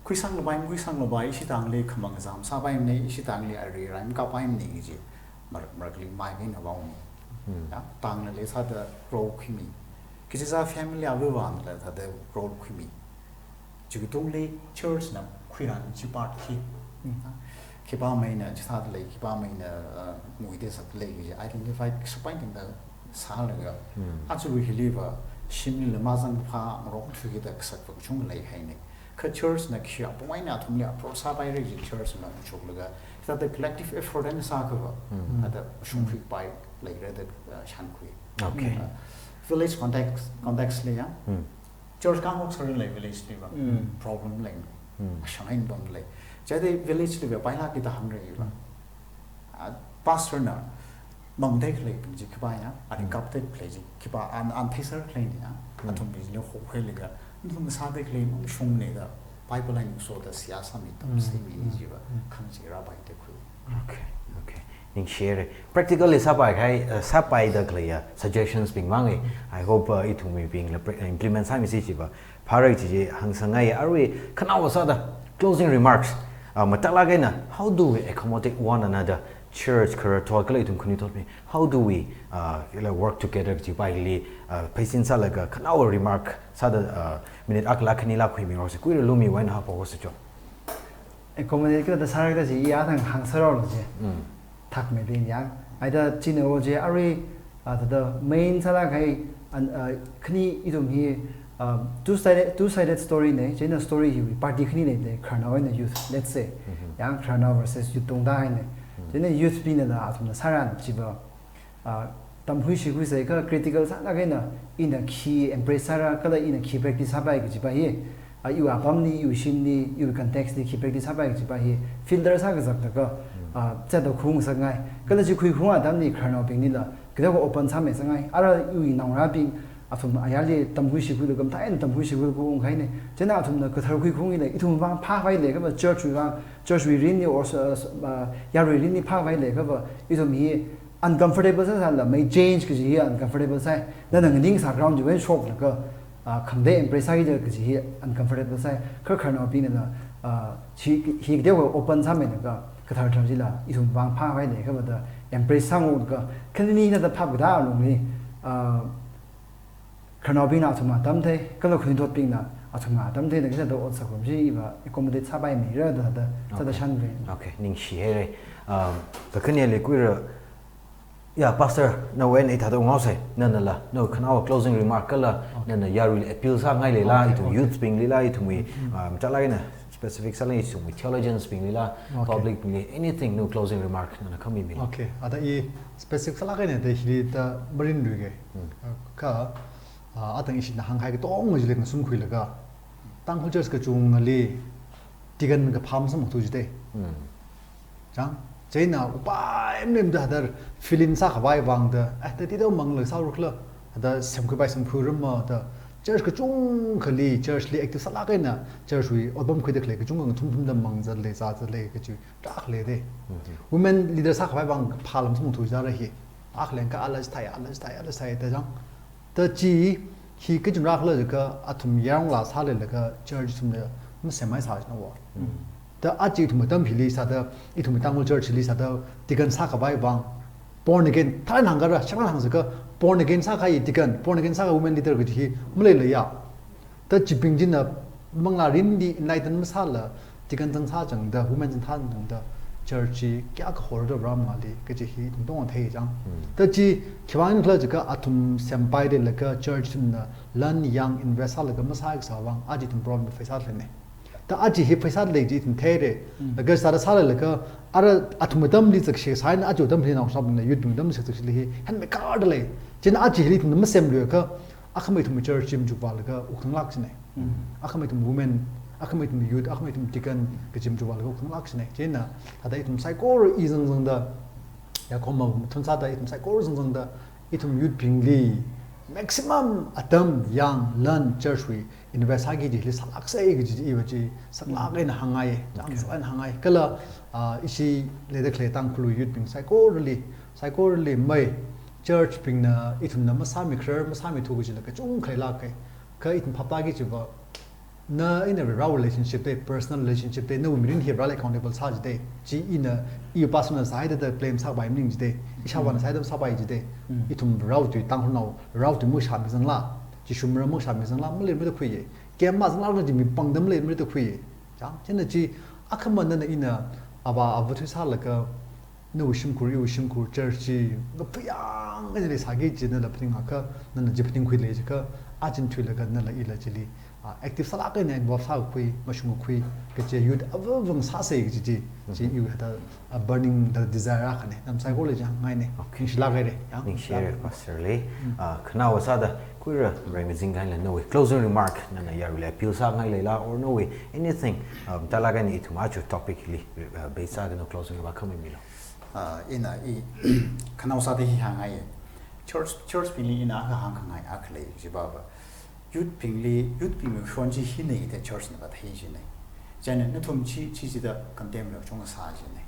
khuisang labai, khuisang labai, ishi tangli khamang zam sāpaimana, ishi tangli ari raim kapaimana kaji. Mar-, marakli mai kai na vauni. Hmm. Ya, tangna le sāda role khuimi. Kachichā family ava vang la thāda role khuimi. Chikatungli church na khuiran chi part khi. Hmm. Khipāmeina chithāda lei, khipāmeina, uh, muida sāda lei kaji identify sāpai tingda sālaga. Hmm. Aja hili va shimli la mazang phā ngarok thuki da kasak va kachung lei haine. Kha church na khi apong eina athumli approach sāpaira kaji church na choklaga, thāda collective effort eina sākha va, Mm. thāda shungkhui pai leira da, uh, shankhui. Okay. Uh, village context, context li ya. Mm. Church kangok sāra lei village li va. Mm. Problem lei. Mm. Ashang eina pam lei. Chida village li va pailāki da hāngra va. Mm. Ah, pastor na mangda khaleibing chi khipā ya, ani Mm. kapda khalei chi khipā an, an theisāra khaleina ya, Mm. athumbingli hokhuilaga, nathum sāda khalei mangshungna da, Bible eina soda seihā sāmi tam Mm. sāmi Mm. chi va, Mm. khangachei rāpaida khui. Okay, okay. Ningshire. Practically sāpai khai, uh, sāpaida khalei ya, suggestions bing mang e. I hope, uh, ithum mibingla pra-, implement sāmisi chi va. Pharai chi chi hāngsangai arui khanao sāda closing remarks. Ah, matailāk eina, how do we accommodate one another? Church khararthot kala ithum khanuithotmi, how do we, uh, kala work together kaji paili, uh, pheisin sālaga khanaowa remark sāda, uh, minute akha la khani la khuimirose, kuira lumiwui eina haophokose cho. Accommodate kala da sāra kaji i athang hāngsārao lo je. Mm. Thakmeida yang. Aida china o je arui, ah, thāda main sāla khai an, ah, khani ithum hi, ah, two sided, two sided story nei, chieina story hi party khani nei de, khararnao eina youth, let's say. Mhm. Yang khararnao versus youth tongda hai nei. Mhm. Chieina youth bingna da athumna sāran chiva, ah, tamkhui shikhui sai kha critical sālāk eina, ina khi embrace sāra, kala ina khi practice sāpai kajipa hi, ah, iwui apamli, iwui shimli, iwui context li khi practice sāpai kajipa hi filter sākazak laga, ah, zāda khuingasakngai. Kala chi khuikhaung atamli khararnaobinglila, kateokha open sāmisāngai. Ara iwui naongarābing, athum ayarli tamkhui shikhuilaga, mathāda tamkhui shikhuilaga ungkahai nei. Chieina athumna kathar khuikhaungli, ithumwui vang phākhavai leikhava, church wui vang, church wui mirinli or, uh, uh, yarui mirinli phākhavai leikhava, ithum hi uncomfortable sāsāla, mai change kaji hi uncomfortable sai. Nana nganingsā ground chiwui eina shoklaga, ah, khangatei embrace sāki kaji hi uncomfortable sai. Kha khararnaobingnala, ah, chi hi kateokha open sāmilaga, kathar thar chila, ithum vang phākhavai leikhava da embrace sāngaroka, khanini nada phap kada alungli, ah, khararnaobingna athumna tamthei, kala khanuithotbingna athumna tamthei, da kisa da otsak kum chi iva accommodate sāpaimira da, da, da, da Okay. shanre. Okay, ningshihaire. Um, kakhaneli kuira, ya, Pastor, nawui eina hithāda unghaosei, nanala, nawui khanaowa closing remark kala, Okay. nana yaruili appeal sāngai leila, Okay, ithum okay. youth binglila, ithumwui, Mm. um, chalak eina specific sālāk eina ithumwui theologians binglila, Okay. public bingli, anything, nawui closing remark, nana khamimila. Okay, ada i specific sālāk eina da hili da marinluike. Mm. Kha, ah, atang ishina hāngkahai katonga chili ngasumkhuilaga, Tangkhul church kachungkhali deacon kaphā masamphangthu jidei. Mm. Chang, chieina upai mlim da hadar fill in sākhavai vang da, eh, da tida mangla sāra khala, da semkhuipai semkhuirama da, church kachungkhali, church li active sālāk eina, church wui otpam khuida khalei kachungkha ngathum thumda mangzat lei, zāzat lei kaji tarākha lei de. Mhm. Women leader sākhavai vang phāla masamphangthu jara hi. Akha leng kha ala chithai, ala chithai, ala chithai da chang. Da chi hi kachungkha rākhala jiakha athum yarong la sāleilaga church ithumna masemhaisā jina wo. Mm. Da aja ithum atam hili sāda, ithum Tangkhul church hili sāda, deacon sākhavai vang. Born again, tharan hāngkara, shakran hāngsa kha, born again sākahai deacon, born again sākahai women leader kaji hi maleila ya. Da chibing china manglā mirinli enlighten masāla, deacon zangsā changda, women zangsā changda, church chi kayākha horda ram ngali, kaji hi ithum tongthei chang. Hmm. Da chi, khiwuivang khala jiakha athum sempai leilaga church ithumna lan yang invest sālaga masākasā vang, aja ithum problem face sālei nei. Da aja hi face sālei chi ithum theire. Hmm. Laga sāda sāleilaga, ara athum atamli zakshi sāna aja atamli naoshinabingna youth bing atamli zakshili hi, han mekar da lei. Chieina aja hili ithumna masemluiakha, akhama ithum church chi machukwalaga wukkhanglāk jinei. Mm. Akhama ithum women, akhama ithum youth, akhama ithum deacon kaji machukwalaga wukkhanglāk jinei. Chieina, thāda ithum saikora i zangzangda, ya khoma mathun sāda ithum saikora zangzangda, ithum youth bingli maximum atam yang lan church wui invest sāki jili sālāksei kaji iva chi saklāk eina hāngngai, chang Okay. saklāk eina hāngngai. Kala, ah, ishi leida khalei Tangkhul youth bing saikorali, saikorali mai, church bingna ithumna masāmikharar, masāmithu kajila kachungkha leilāke. Kha ithum phaptāki jiva, na eina Varewui relationship de, personal relationship de, nawui mirin hi Vareli accountable sā jidei. Chi ina, i personal side da blame sāpai maning jidei. Ishāvāna Mm. side sāpai jidei. Mm. Ithum Varewui tui Tangkhulnao, Varewui tui mashāmi zangla, Jishu mara mashāmi zangla, maleimara da khuiye. Kemma zangla na chi mi pāngda maleimara da khuiye. Chang, chieina chi, akhama nana ina, ava, ava thui sālaga, nawui shimkhur, iwui shimkhur, church chi, ngapayang eina leisāki jina la phaning akha, nana chi phaning khuilei jiakha, aja thuilaga nala ila chili, ah, active sālāk eina involve sākakhui, mashungkakhui, kaje youth avāvang sāsei kaji chi, chi Mhm. iwui hithāda, ah, burning the desire akhane, nam saikorali chang ngaine, Okay. ningshilāk haire, ya. Ningshihaire, Pastor li. Mm. Ah, khanaowa sāda, kuira rai mazing kahaila nawui closing remark, nana yaruili appeal sāngai leila, or nawui anything, um, talak eina ithum aja topic li, uh, base sāda nawui closing remark khamimilo. Ah, ina i, khanao sāda hi hāngngai. Church, church bingli ina akha hāngkhangai akha lei, jiva va. Youth bingli, youth bingwui shon chi hi nei da church na kathei jinei. Chieina nathum chi, chi chida condemn la chunga sā jinei.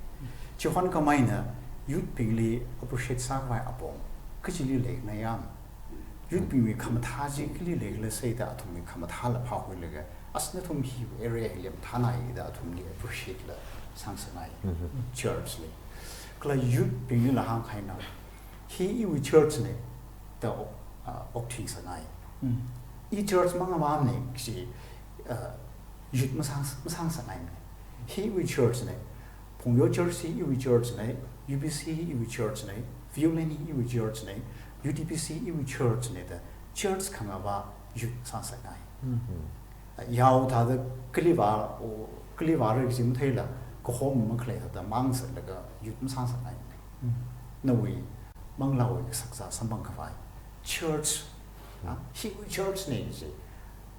Chihon khamei eina youth bingli appreciate sākhavai apong kachili leina yam. Youth bingwui khamathā chi kali leikhala seida athumwui khamathāla phākhuilaga, as nathum hi area hili mathānai da athumli appreciate la sāngasakngai Mhm. church li. Kala youth bingli la hāngkahai na, hi iwui church ne da ok-, ah, okthuisāngai. Mm. I church mangavamne kaji, ah, youth masang, masāngsāngai ne. Hi iwui church ne, Phungyo Church hi iwui church ne, U B C hi iwui church ne, Viewland hi iwui church ne, U T B C hi iwui church ne da church khangava youth sāsāngai. Mm. Yao thāda kali vā, o, kali vāra kaji matheila, kahom makhalei thāda mang sālaga youth masāngsāngai. Mm. Nawui manglāwui saksa samphang khavai church, ah, hi iwui church ne kaji,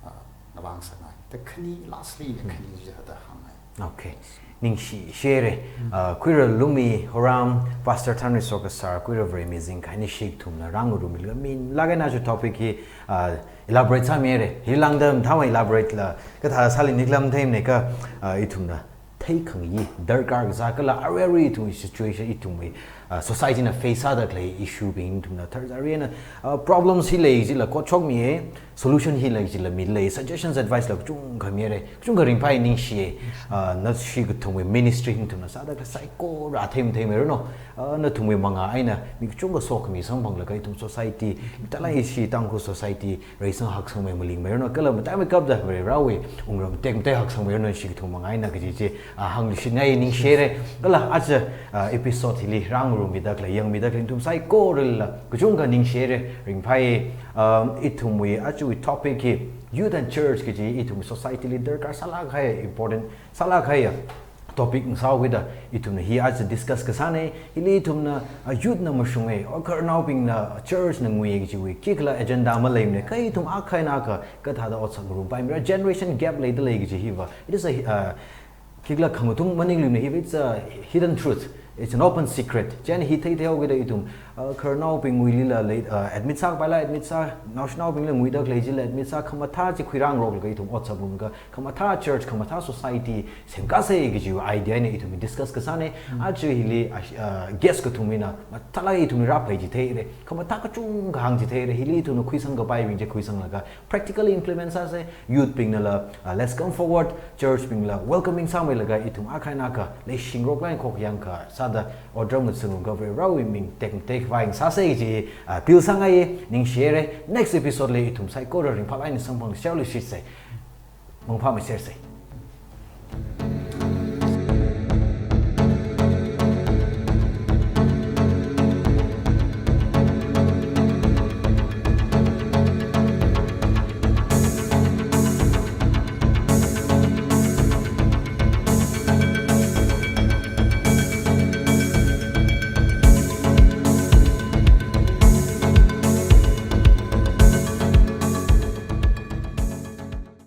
ah, ngavāngsāngai. Da khani lastly, mm, khani ji thāda hāngngai. Okay. Ningshi share. Mm. Ah, Khuira Lumi Horam, Pastor Thanriso Kasar, Khuira Vremizing, kaini shik thumna rāngarummilaga minlaga eina chu topic hi, ah, elaborate sāmire. Hi lāngda mathāmei elaborate la, kathā sāli niklam theimne ka, ah, ithumna theikhangayi darkar kasā kala arui arui ithum situation ithumwui, ah, society na face sāda khalei issue bing ithumna tharzarina, ah, problems hi lei jila kotshokmiye, solution hi lei jila milei, suggestions, advice la kachungkha mire, kachungkha ringphai ningshiye, ah, nashi kathumwui ministry hi ithumna sāda khalei saikora theimei theimei rano, ah, nathumwui mangā eina mi kachungkha sokhami samphanglaga ithum society, matalai ishi Tangkhul society, reisang haksangmei malingmei rano, kala mataimeikapta Varewui wungram tekmatei haksangmei rano, nashi kathum mangā eina kaji chi, ah, hāngluishitngai ningshire, kala aja, ah, episode hili rāngarummida khalei, yangmida khalei nathum saikorala, kachungkha ningshire, ringphai, um, ithumwui ajawui topic hi, youth and church kaji ithum society li darkar sālāk kahai, important sālāk kahai topic ngasāhaoda ithumna hi aja discuss kasāne, hili ithumna, ah, youth na mashunge, o khararnaobingna church na ngui kajiwui khikhala agenda maleimane, kha ithum akha eina akha kathāda otsak ngarumpai mira, generation gap leida lei kaji hiva. It is a, ah, khikhala khangathum maningluimane hiva, it's a hidden truth. It's an open secret. Chieina hi theitheihaoda ithum, ah, khararnaobingwuilila lei, ah, admit sākapaila admit sā, naoshinaobingla nguida khalei jila admit sā, khamathā chi khuirāngaroklaga ithum otsak ngarumlaga, khamathā church, khamathā society semkāsa kajiwui idea eina ithum discuss kasāne. Mm. Aja hili, ah, ah, guest kathum eina matalai ithum rāphai chitheire, khamathā kachungkha hāngchitheire, hili ithumna khuisangkapaibing chi khuisanglaga practically implement sāsa, youth bingnala, ah, let's come forward, church bingla welcoming sāmeilaga ithum akha eina akha leishingrok eina khokyang kasāda otram ngasakngarumlaga Varewui ming tekmatei khavai ngasāsa kaji, ah, appeal sāngaiye, ningshire, next episode li ithum saikora ringphālāk eina samphang serluishitsa. Mangphāmei sersa.